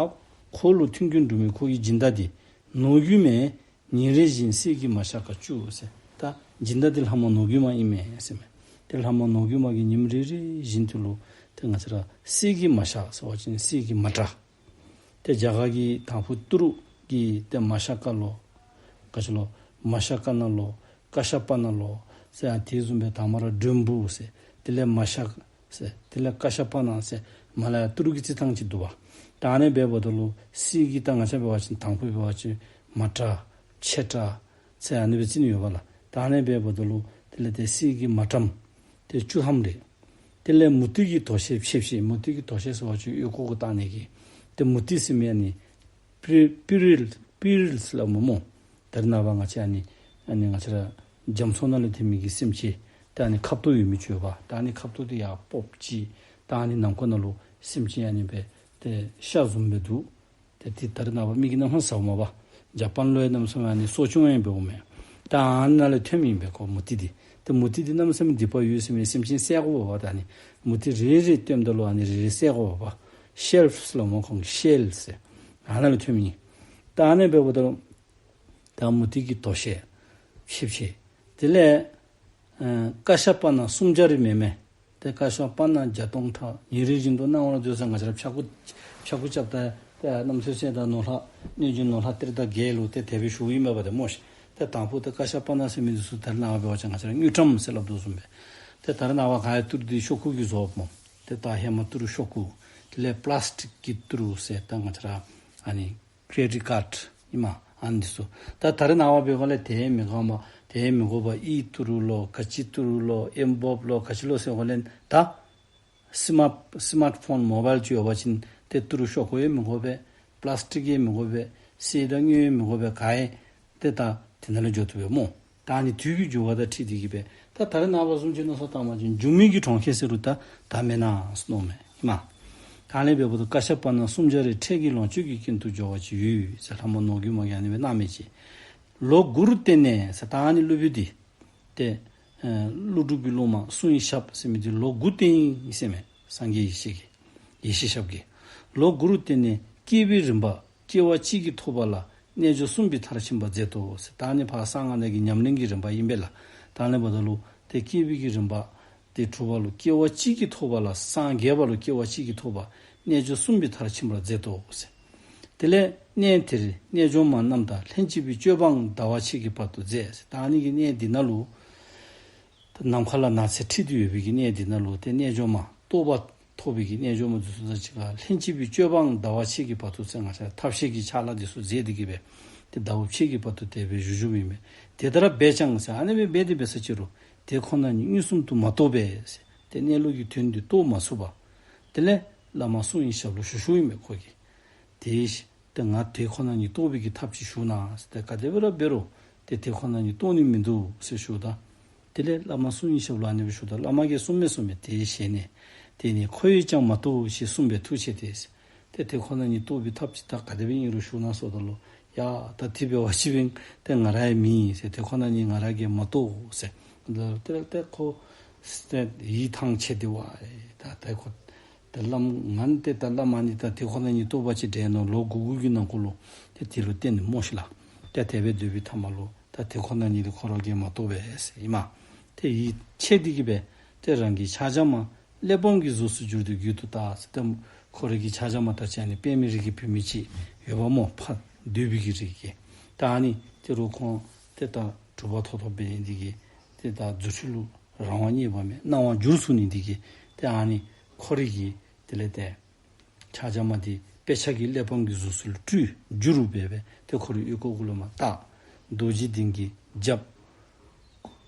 ཁོ་ལུ་མཐུན་རྐྱེན་སྒྲུབ་མི་ཁོ་གི་སྦྱིན་བདག་འདི་ནོར་རྒྱུན་མས། ཉིན་རེ་བཞིན་གསེར་གྱི་མ་ཤ་ཀ་བཅུ་ཟེར། ད་སྦྱིན་བདག་འདི་ལྷ་མོ་ནོར་རྒྱུན་མ་ཨིན་མས་ཟེར་མས། ཏེ་ལྷ་མོ་ནོར་རྒྱུན་མ་གིས་ཉིནམ་རེ་རེ་བཞིན་དུ་ལུ་ཏེ་ང་བཅས་ར་གསེར་གྱི་མ་ཤ་ཟེར་བ་ཅིན་གསེར་གྱི་མ་ཏྲ། ཏེ་རྒྱ་གར་གྱི་དང་ཕུ་ཏི་རུ་གི་ཏེ་མ་ཤ་ཀ་ལོ། ག་ཅི་ལོ། མ་ཤ་ཀ་ན་ལོ། ཀ་ཤ་པ་ན་ལོ། ཟེར་ཡང་དེ་བཟུམ་སྦེ་དང་མ་ར་འགྲོན་བུ་ཟེར། དེ་ལས་མ་ཤ་ཟེར། དེ་ལས་ཀ་ཤ་པ་ན་ཟེར། མ་ལ་ཡ་ཏི་རུ་གི་རྩིས་ཐངས་ཅིག་འདུག་པ། ད་ཨ་ནི་འབདཝ་ད་ལུ་གསེར་གྱི་ད་ང་བཅས་འབད་བ་ཅིན་དང་ཕུ་འབད་བ་ཅིན་མ་ཏྲ་ཕྱེ་ཏྲ་ཟེར་ཨ་ནི་སྦེ་རྩིས་ནི་ཡོད་པ་ལགས། ད་ཨ་ནི་འབདཝ་ད་ལུ་དེ་ལས་ཏེ་གསེར་གྱི་མ་ཏྲམ་ཏེ་བཅུ་ཐམ་རེ། དེ་ལས་མུ་ཏིག་གི་དོ་ཤལ་ཕྱེད་ཕྱེད། མུ་ཏིག་གི་དོ་ཤལ་ཟེར་བ་ཅིན་ཨོལ་ལྐོག་གུ་བཏགས་ནི་གི། ཏེ་མུ་ཏིག་ཟེར་མི་ཨ་ནི་པི་པི་རིལ་པི་རིལ་ཟེར་སླབ་མས་སྨོ། ད་རེས་ནངས་པ་ང་བཅས་ཨ་ནི་ཨ་ནི་ང་བཅས་ར་རྒྱ་མཚོ་ནང་ལས་ཐོན་མི་གི་སེམས་ཅན་ད་ཨ་ནི་ཁབ་ཏོ་ཡོད་མི་ཅིག་ཡོདཔ། ད་ཨ་ནི་ཁབ་ཏོ་འདི་ཡར་སྤོབས་ཅི། ད་ཨ་ནི་ནང་ཁོག་ནང་ལུ་སེམས་ཅན་ཨ་ནི་སྦེ་ཏེ་ཤ་བཟུམ་སྦེ་འདུག། ཏེ་འདི་ད་རེས་ནངས་པ་མི་གིས་གནམ་མེད་ས་མེད་ཟཝ་མས་པ། ཇ་པཱན་ལུ་ཡང་གནམ་མེད་ས་མེད་ཨ་ནི་གསོ་སྐྱོང་ཡང་འབདཝ་མས། ད་ཨ་ནཱ་ལས་ཐོནམ་ཨིན་པས་ཁོ་མུ་ཏིག་འདི། ཏེ་མུ་ཏིག་འདི་གནམ་མེད་ས་མེད་སྡིག་པ་ཡོད་ཟེར་མི་སེམས་ཅན་བསད་དགོ་པས་པ། ད་ཨ་ནི་མུ་ཏིག་རེ་རེ་བཏོནམ་ད་ལུ་ཨ་ནི་རེ་རེ་བསད་དགོ་པས་པ། ཤེལ་ཟེར་སླབ་མས་ཁོང་གིས་ཤེལ་ཟེར། ཨ་ནཱ་ལས་ཐོནམ་ཨིན། ད་ཨ་ནི་འབདཝ་ད་ལུ་ད་མུ་ཏིག་གི་དོ་ཤལ་ཕྱེད་ཕྱེད། དེ་ལས་ཨ་ཀ་ཤ་པ་ན་སུམ་བརྒྱ་རེ་མེན་མས། ཏེ་ཀ་ཤ་པ་ན་བརྒྱ་སྟོང་ཕྲག། ཉིན་རེ་བཞིན་དུ་གནང་བར་མཛོད་ཟེར། ང་བཅས་ར་ཕྱྭ་འགུགས་ཕྱྭ་འགུགས་རྐྱབ་ད་ཏེ་གནམ་མེད་ས་མེད་ད་ནོར་ལྷ་གནོད་སྦྱིན་ནོར་ལྷ་གཏེར་བདག་བརྒྱད་ལུ་ཏེ་དེ་སྦེ་ཞུཝ་ཨིན་མས་པ་ཏེ་སྨོ་ཤིག། ཏེ་དང་ཕུ་ཏེ་ཀ་ཤ་པ་ན་ཟེར་མི་འདི་ཚུ་ད་རེས་ནངས་པ་འབད་བ་ཅིན་ང་བཅས་ར་དངུལ་ཀྲམ་ཟེར་སླབ་དོ་བཟུམ་སྦེ། ཏེ་ད་རེས་ནངས་པ་ག་ཡ་ཏི་རུ་འདི་ཤོག་ཁུ་གིས་བཟོཝ་སྨོ། ཏེ་ད་ཧེ་མ་ཏི་རུ་ཤོག་ཁུ། དེ་ལས་པི་ལཱསི་ཊིག་གི་ཏི་རུ་ཟེར་ད་ང་བཅས་ར་ཨ་ནི་ཀེ་རེ་ཌིཊ་ཀཱཌ་ཨིན་མས་ཨ་ནི་འདི་ཚུ། ད་ད་རེས་ནངས་པ་འབདཝ་ལས་དེ་མི་དགོ་པ་དེ་མི་དགོ་པ་གཡུ་ཏི་རུ་ལོ་ག་ཅི་ཏི་རུ་ལོ་ཨེམ་བོབ་ལོ་ག་ཅི་ལོ་ཟེར་འབདཝ་ལས་ད་སི་མཱཊ་སི་མཱཊ་ཕོན་མོ་བཱའིལ་ཅིག་ཡོད་པ་ཅིན་ཏེ་ཏི་རུ་ཤོག་ཁུ་ཡང་མི་དགོ་པས། པི་ལཱསི་ཊིག་ཡང་མི་དགོ་པས། གསེར་དང་དངུལ་ཡང་མི་དགོ་པས། ག་ཡང་ཏེ་ད་དེ་ནང་ལུ་འགྱོ་བཏུབ་པས་སྨོ། ད་ཨ་ནི་དུས་ཀྱི་འགྱུར་བ་དང་འཁྲིལ་ཏེ་གིས་སྦེ་ད་ད་རེས་ནངས་པ་བཟུམ་ཅིག་མནོ་བསམ་བཏང་པ་ཅིན་སྒྱུ་མའི་གི་གྲོང་ཁྱེར་ཟེར་རུང་ད་ད་མེན་ན་མནོཝ་མས་ཨིན་མས། ད་ཨ་ནི་འབདཝ་ད་ཀ་ཤ་པ་ན་སུམ་བརྒྱ་རེ། འཕྲལ་གྱི་ལོངས་སྤྱོད་ཀྱི་རྐྱེན་དུ་འགྱུར་བ་ཅིག་ཡོད་ཟེར་ལྷ་མོ་ནོར་རྒྱུན་མ་གིས་ཨ་ནི་སྦེ་གནང་མི་ཅིག། ལོ་དགུ་རུ་བརྟན་ནས་ཟེར་ད་ཨ་ནི་སློབ་བུ་འདི་ཏེ་ཨ་ཀླུ་སྒྲུབ་ཀྱི་སློབ་མ་སྲུང་ཡི་ཞབས་ཟེར་མི་འདི་ལོ་དགུ་བརྟན་ཡི་ཟེར་མས། སངས་རྒྱས་ཡེ་ཤེས་ཀྱིས་ཡེ་ཤེས་ཞབས་ཀྱིས་ལོ་དགུ་རུ་བརྟན་ནས་སྐྱེས་པའི་རིམ་པ་སྐྱེ་བ་གཅིག་གིས་ཐོབ་པ་ལ་རྣལ་འབྱོར་གསུམ་པའི་མཐར་ཕྱིན་པར་མཛད་དོ་ཟེར། ད་ཨ་ནི་ཕར་གསང་སྔགས་ནང་གི་ཉམས་ལེན་གྱི་རིམ་པ་ཨིན་པས་ལགས། ད་ཨ་ནི་འབདཝ་ད་ལུ་ཏེ་སྐྱེས་པའི་གི་རིམ་པ་ཏེ་དྲུག་པ་ལུ་སྐྱེ་བ་གཅིག་གིས་ཐོབ་པ་ལ་སངས་རྒྱས་པ་ལུ་སྐྱེ་བ་གཅིག་གིས་ཐོབ་པ་རྣལ་འབྱོར་གསུམ་པའི་མཐར་ཕྱིན་པར་མཛད་དོ་ཟེར། དེ་ལས་གནས་དེར་རྣལ་འབྱོར་མ་རྣམས་དང་ལྷན་ཅིག་པའི་སྤྱོད་འབངས་ཟླ་བ་ཕྱེད་ཀྱི་བར་དུ་མཛད་ཟེར། ད་ཨ་ནི་གི་གནས་འདི་ནང་ལུ་ཏེ་ནམ་མཁའ་ལ་ནགས་ཚལ་འཁྲིགས་ཏེ་ཡོད་པའི་གི་གནས་འདི་ནང་ལུ་ཏེ་རྣལ་འབྱོར་མ་རྟོགས་པ་ཐོབ་པའི་གི་རྣལ་འབྱོར་མ་འདི་ཚུ་དང་གཅིག་ཁར་ལྷན་ཅིག་པའི་སྤྱོད་འབངས་ཟླ་བ་ཕྱེད་ཀྱི་བར་དུ་ཟེར་ང་བཅས་ཐབས་ཤེས་ཀྱི་ཕྱག་ལཱ་འདི་ཚུ་མཛད་དེ་གིས་སྦེ་ཏེ་ཟླཝ་ཕྱེད་ཀྱི་བར་དུ་དེ་སྦེ་བཞུགས་བཞུགསཔ་ཨིན་མས། དེ་ལྟར་འབད་ཀྱང་ཟེར་ཨ་ནི་སྦེ་འབད་དེ་འབད་ས་ཅི་རུང་དེ་ཁོ་ན་ཉིད་མངོན་སུམ་དུ་མ་རྟོགས་པས་ཟེར། ཏེ་གནས་ལུགས་ཀྱི་དོན་འདི་རྟོགས་མ་ཚུགས་པར་དེ་ལས་བླ་མ་སྲུང་ཡི་ཞབས་ལུ་ཞུ་ཞུཝ་ཨིན་མས་ཁོ་གིས། དེ་ཏེ་ང་དེ་ཁོ་ན་ཉིད་རྟོགས་པའི་གི་ཐབས་ཅིག་ཞུ་གནང་ཟེར། ཏེ་ག་དེ་སྦེ་ར་འབད་རུང་ཏེ་དེ་ཁོ་ན་ཉིད་རྟོགས་ནི་མིན་འདུག་ཟེར་ཞུཝ་ད། དེ་ལས་བླ་མ་སྲུང་ཡི་ཞབས་ལུ་ཨ་ནི་སྦེ་ཞུཝ་ད་བླ་མ་གིས་གསུངས་མི་གསུངས་མི་དེའི་ཞལ་ནས། དེ་ནི་ཁོ་བོས་ཀྱང་མ་རྟོགས་ཞེས་གསུངས་པས་ཐུགས་ཆད་དེ་ཟེར། ཏེ་དེ་ཁོ་ན་ཉིད་རྟོགས་པའི་ཐབས་ཅིག་ད་ག་དེ་སྦེ་ཨིན་རུང་ཞུ་གནང་ཟེརཝ་ད་ལུ་ཡ་ད་དེ་འབད་བ་ཅིན་ཏེ་ང་ར་ཡང་མེན་ཟེར། དེ་ཁོ་ན་ཉིད་ང་ར་གིས་མ་རྟོགས་ཟེར། ད་དེ་ལས་ཏེ་ཁོ་ཏེ་ཡིད་ཐང་ཆད་དེ་བ་ད་ཏེ་ཁོ་ཏེ་བླམ་ང་ཏེ་ད་བླ་མ་ནི་ད་དེ་ཁོ་ན་ཉིད་རྟོགས་པ་ཅིག་འདྲས་མནོ་ལོ་དགུ་དགུ་གི་ནང་འཁོད་ལུ་ཏེ་དེ་ལུ་བརྟེན་ནི་སྨོ་ཤིག་ལགས། ཏེ་དེ་སྦེ་སྡོད་པའི་ཐ་མ་ལུ་ད་དེ་ཁོ་ན་ཉིད་དེ་ཁོ་ར་གིས་མ་རྟོགས་པས་ཟེར་ཨིན་མས། ཏེ་ཡིད་ཆད་དེ་གིས་སྦེ་ཏེ་རང་གི་ཕྱག་རྒྱ་མ་གླེགས་བམ་གྱི་གཟུགས་སུ་གྱུར་ཏེ་མགུལ་དུ་བཏགས་ཟེར། ཏེ་ཁོ་རའི་གི་ཕྱག་རྒྱ་མ་ད་ཅི་ཨ་ནི་པདྨའི་རིགས་ཀྱི་བུད་མེད་ཅིག་ཡོདཔ་སྨོ། ཕ་འདོད་པའི་གི་རིགས་ཀྱི། ད་ཨ་ནི་དེ་རུང་ཁོང་ཏེ་ད་གྲུབ་པ་ཐོབ་ཐོབ་འབད་ནི་དེ་གིས་ཏེ་ད་རྫུ་འཕྲུལ་ལུ་རང་དབང་རྙེད་པ་མས། སྣང་བ་འགྱུར་ཚུགས་ནི་དེ་གིས་ཏེ་ཨ་ནི་ཁོ་རའི་གི་དེ་ལས་ཏེ་ཕྱག་རྒྱ་མ་དེ་དཔེ་ཆ་གི་གླེགས་བམ་གྱི་གཟུགས་སུ་ལུ་སྤྲུལ་འགྱུར་རུང་འབད་སྦེ་ཏེ་ཁོ་རའི་ཨོལ་ལྐོག་གུ་ལུ་མར་བཏགས། རྡོ་རྗེ་གདན་གྱི་རྒྱབ་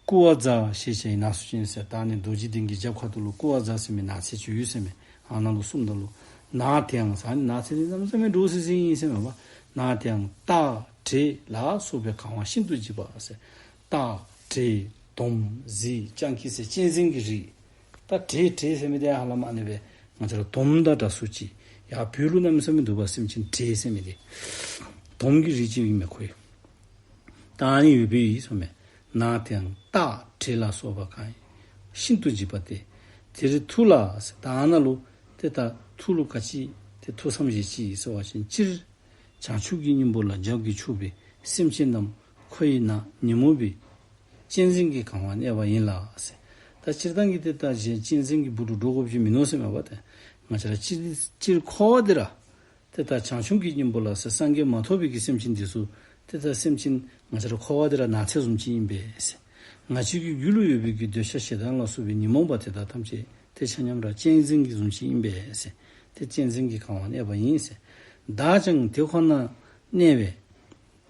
ཀུ་བ་ཛ་ཞེས་བྱ་བའི་ནགས་སུ་བྱོན་ཟེར། ད་ཨ་ནི་རྡོ་རྗེ་གདན་གྱི་རྒྱབ་ཁ་ཐུག་ལུ་ཀུ་བ་ཛ་ཟེར་མི་ནགས་ཚལ་ཅིག་ཡོད་ཟེར་མས། ཨ་ནཱ་ལུ་སོངམ་ད་ལུ་ནགས་དེའང་ཟེར་ཨ་ནི་ནགས་ཚལ་འདི་གནམ་མེད་ས་མེད་འདྲོག་སི་སི་ཨིན་ཟེར་མས་པ། ནགས་དེའང་སྟག་འདྲེ་ལ་སོགས་པས་གང་བ་ཤིན་ཏུ་འཇིགས་པ་ཟེར། སྟག་འདྲེ་དོམ་གཟིག་སྤྱང་ཀི་ཟེར་གཅན་གཟན་གྱི་རིགས། ད་འདྲེ་འདྲེ་ཟེར་མི་དེ་ཧ་ལམ་ཨ་ནི་སྦེ་ ང་བཅས་ར་དོམ་དང་འདྲ་སུ་ཅིག། ཡར་བོད་ལུ་གནམ་མེད་ས་མེད་འདུག་པ། སེམས་ཅན་འདྲེ་ཟེར་མི་འདི་དོམ་གྱི་རིགས་ཅིག་ཨིན་མས་ཁོ་ཡང་། ད་ཨ་ནི་ཡོད་པའི་ཟེརཝ་མས། ནགས་དེའང་སྟག་འདྲེ་ལ་སོགས་པ་གང་ཡིན་ཤིན་ཏུ་འཇིགས་པ་སྟེ། དེར་ཐུགས་ལ་ཟེར། ད་ཨ་ནཱ་ལུ་ཏེ་ད་ཐུགས་ལུ་ག་ཅི་ཏེ་ཐུགས་བསམ་བཞེས་ཅི་ཟེར་བ་ཅིན་སྤྱིར་བྱང་ཆུབ་ཀྱི་སྙིང་པོ་ལ་རྒྱབ་ཀྱིས་ཕྱོགས་པའི་སེམས་ཅན་རྣམས་ཁོ་ཡི་ནང་ཉོན་མོངས་པའི་གཅན་གཟན་གྱིས་གང་བར་གནས་པ་ཡིན་ལ་ཟེར། ད་སྤྱིར་བཏང་གི་ཏེ་ད་གཅན་གཟན་གྱི་སྦུག་ལུ་འགྲོ་དགོཔ་ཅིག་མིན་ནུག་ཟེར་མས་པ། ཏེ་ང་བཅས་ར་སྤྱིར་སྤྱིར་འཁོར་བ་འདི་ར་ཏེ་ད་བྱང་ཆུབ་ཀྱི་སྙིང་པོ་ལ་ཟེར་སངས་རྒྱས་མ་ཐོབ་པའི་གི་སེམས་ཅན་འདི་ཚུ་ཏེ་ད་སེམས་ཅན་ང་བཅས་ར་འཁོར་བ་འདི་ར་ནགས་ཚལ་བཟུམ་ཅིག་ཨིན་པས་ཟེར། ང་བཅས་ཀྱི་རྒྱུད་ལུ་ཡོད་པའི་གི་འདོད་ཆགས་ཞེ་སྡང་ལ་སོགས་པའི་ཉོན་མོངས་པ་དེ་དག་ཐམས་ཅད་ཏེ་ཆ་མཉམ་ར་གཅན་གཟན་གྱི་བཟུམ་ཅིག་ཨིན་པས་ཟེར། ཏེ་གཅན་གཟན་གྱིས་གང་བར་གནས་པ་ཡིན་ཟེར། བདག་ཀྱང་དེ་ཁོ་ན་གནས་པས།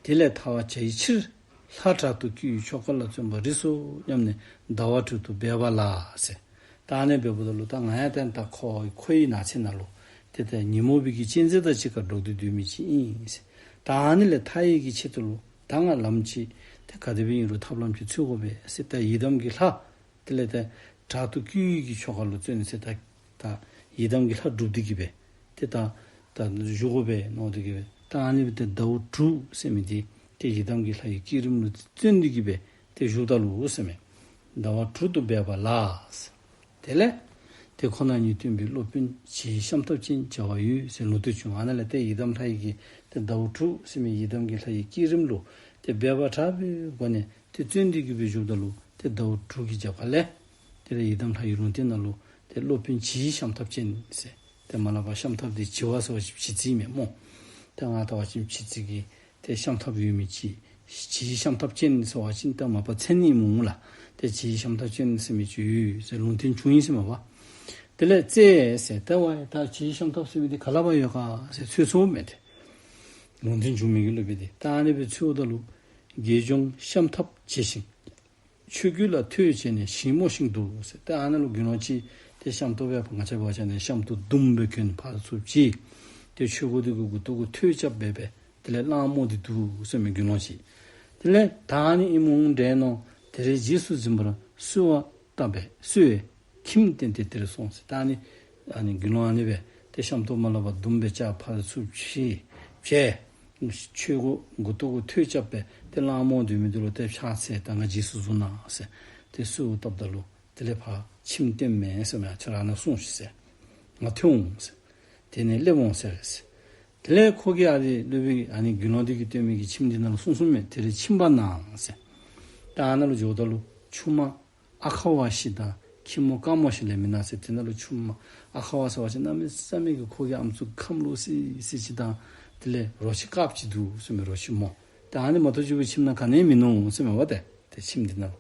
དེ་ལས་ཐར་བར་བྱ་བའི་ཕྱིར། ལྷ་དྲག་ཏུ་བསྐུལ་བའི་ཆོ་ག་ལ་བརྩོན་པར་རིགས་སོ་སྙམ་ནས་ཟླ་བ་དྲུག་ཏུ་སྦས་པ་ལགས་ཟེར། ད་ཨ་ནི་སྦེ་འབདཝ་ད་ལུ་ད་ང་ཡང་ཏེ་ད་ཁོ་ཁོ་ཡི་ནགས་ཚལ་ནང་ལུ་ཏེ་ད་ཉོན་མོངས་པའི་གི་གཅན་གཟན་དང་གཅིག་ཁར་འགྲོགས་ཏེ་སྡོད་མི་ཅིག་ཨིན་ཟེར། ད་ཨ་ནི་ལས་ཐར་ནི་གི་ཆེད་དུ་ལུ་ད་ང་ལམ་ཅིག་ཏེ་ག་དེ་སྦེ་ཨིན་རུང་ཐབས་ལམ་ཅིག་འཚོལ་དགོ་པས་ཟེར། ད་ཡི་དམ་གྱི་ལྷ་དེ་ལས་ཏེ་དྲག་ཏུ་བསྐུལ་བའི་གི་ཆོ་ག་ལུ་བརྩོན་ཟེར། ད་ད་ཡི་དམ་གྱི་ལྷ་སྒྲུབ་སྟེ་གི་སྦེ་ཏེ་ད་ད་བཞུགས་དགོ་པས་མནོ་སྟེ་གི་སྦེ། ད་ཨ་ནི་སྦེ་ཏེ་ཟླཝ་དྲུག་ཟེར་མི་འདི་ཏེ་ཡི་དམ་གྱི་ལྷ་ཡི་བསྐྱེད་རིམ་ལུ་བརྩོན་ཏེ་གི་སྦེ་ཏེ་བཞུགསཔ་ད་ལུ་ཟེར་མས། ཟླ་བ་དྲུག་ཏུ་སྦས་པ་ལགས། དེ་ལས་དེ་ཁོ་ན་ཉིད་སྟོན་པའི་སློབ་དཔོན་ཇི་ཤམ་ཐབས་ཅན་བྱ་བ་ཡོད་ཟེར་ལུང་བསྟན་བྱུང་། ཨ་ནཱ་ལས་ཏེ་ཡི་དམ་ལྷ་ཡི་གི་ཏེ་ཟླཝ་དྲུག་ཟེར་མི་ཡི་དམ་གྱི་ལྷ་ཡི་བསྐྱེད་རིམ་ལུ་ཏེ་འབད་པ་དྲག་པོའི་སྒོ་ནས་ཏེ་བརྩོན་ཏེ་གི་སྦེ་བཞུགསཔ་ད་ལུ་ཏེ་ཟླཝ་དྲུག་གི་རྒྱབ་ཁ་ལས་དེ་ལས་ཡི་དམ་ལྷ་ཡི་ལུང་བསྟན་ནང་ལུ་ཏེ་སློབ་དཔོན་ཇི་ཤམ་ཐབས་ཅན་ཟེར། ཏེ་མ་ལ་བ་ཤམ་ཐབས་འདི་ཇི་བ་ཟེར་བ་ཅིན་བྱི་ཙི་མས་སྨོ། ཏེ་ང་བལྟ་བ་ཅིན་བྱི་ཙི་གི་ཏེ་ཤམ་ཐབས་ཡོད་མི་ཅིག། ཇི་ཤམ་ཐབས་ཅན་ཟེར་བ་ཅིན་ཏེ་མ་པ་མཚན་ཨིནམ་འོང་ལགས། ཏེ་ཇི་ཤམ་ཐབས་ཅན་ཟེར་མི་ཅིག་ཡོད་ཟེར་ལུང་བསྟན་བྱུང་ཡི་ཟེར་མས་པ། དེ་ལས་བཙལ་ཟེར། ཏེ་ཝའི་ད་ཇི་ཤམ་ཐབས་ཟེར་མི་འདི་ག་ལས་ཕར་ཡོད་ག་ཟེར་འཚོལ་འཚོལཝ་མས། ཏེ་ལུང་བསྟན་བྱུང་མི་གི་སློབ་དཔོན་འདི་ད་ཨ་ནི་སྦེ་འཚོལཝ་ད་ལུ་དགེ་སྦྱོང་ཤམ་ཐབས་བྱས་ཤིང་ཆོས་གོས་ལ་ཐོད་བྱས་ནས་ཞིང་རྨོ་ཞིང་འདུག་ཟེར། ཏེ་ཨ་ནཱ་ལུ་དགེ་སློང་ཅིག་ཏེ་ཤམ་ཐབས་སྦེ་ང་བཅས་འབད་བ་ཅིན་ཤམ་ཐབས་ཟླུམ་སྦེ་གྱོན་ཕར་ཚུར་བྱས། ཏེ་ཆོས་གོས་འདི་གུ་མགུ་ཏོ་གུ་ཐོད་རྐྱབ་སྦེ་སྦེ་དེ་ལས་གླང་རྨོ་སྟེ་འདུག་ཟེར་མས་དགེ་སློང་ཅིག། དེ་ལས་ད་ཨ་ནི་ཨིནམ་འོང་འདྲས་མནོ། དེར་རྗེས་སུ་འཛིན་པར་གསོལ་བ་བཏབ་པས། གསོལ་བས་ཁྱིམ་བསྟན་ཏེ་དེར་སོང་ཟེར། ད་ཨ་ནི་ཨ་ནི་དགེ་སློང་ཨ་ནི་སྦེ་ཏེ་ཤམ་ཐབས་མ་ལ་བ་ཟླུམ་སྦེ་བཅག་ཕར་ཚུར་བྱས་བྱས། ཆོས་གོས་མགུ་ཏོ་གུ་ཐོད་རྐྱབ་སྦེ་ཏེ་གླང་རྨོ་སྡོད་མི་འདི་ལུ་ཏེ་ཕྱག་འཚལ། ད་ང་རྗེས་སུ་བཟུང་གནང་ཟེར་ཏེ་གསོལཝ་བཏབ་ད་ལུ་དེ་ལས་ཕར་ཁྱིམ་བསྟན་མས་ཟེར་མས། ཁྱོད་ར་ནཱ་སོང་ཤིག་ཟེར། ང་ཐོན་འོང་ཟེར། དེ་ནས་སླེབས་འོང་ཟེར་ཟེར། དེ་ལས་ཁོ་གིས་ཨ་ནི་སློབ་དཔོན་ཨ་ནི་དགེ་སློང་འདི་གིས་སྟོན་མི་གི་ཁྱིམ་འདི་ནང་ལུ་སོང་སོངམ་མས། དེར་ཕྱིན་པ་ན་ཟེར། ད་ཨ་ནཱ་ལུ་འགྱོཝ་ད་ལུ་ཆུང་མ་ཨ་ཁ་བ་ཞིག་དང་ཁྱི་མོ་དཀར་མོ་ཞིག་ལས་མིན་ན་ཟེར། དེ་ནང་ལུ་ཆུང་མ་ཨ་ཁ་བ་ཟེར་བ་ཅིན་གནམ་མེད་ས་མེད་ཀྱི་ཁོ་གི་ཨམ་སྲུ་ཁམས་ལོག་སི་སི་ཅིག་དང་དེ་ལས་རོ་ཁྱི་དཀརཔོ་ཅིག་འདུག་ཟེར་མས། རོ་ཁྱི་མོ། ད་ཨ་ནི་མ་གཏོགས་ཁྱིམ་ནང་ག་ནི་ཡང་མིན་ནུག་ཟེར་མས་པ། ཏེ་ཏེ་ཁྱིམ་འདི་ནང་ལུ།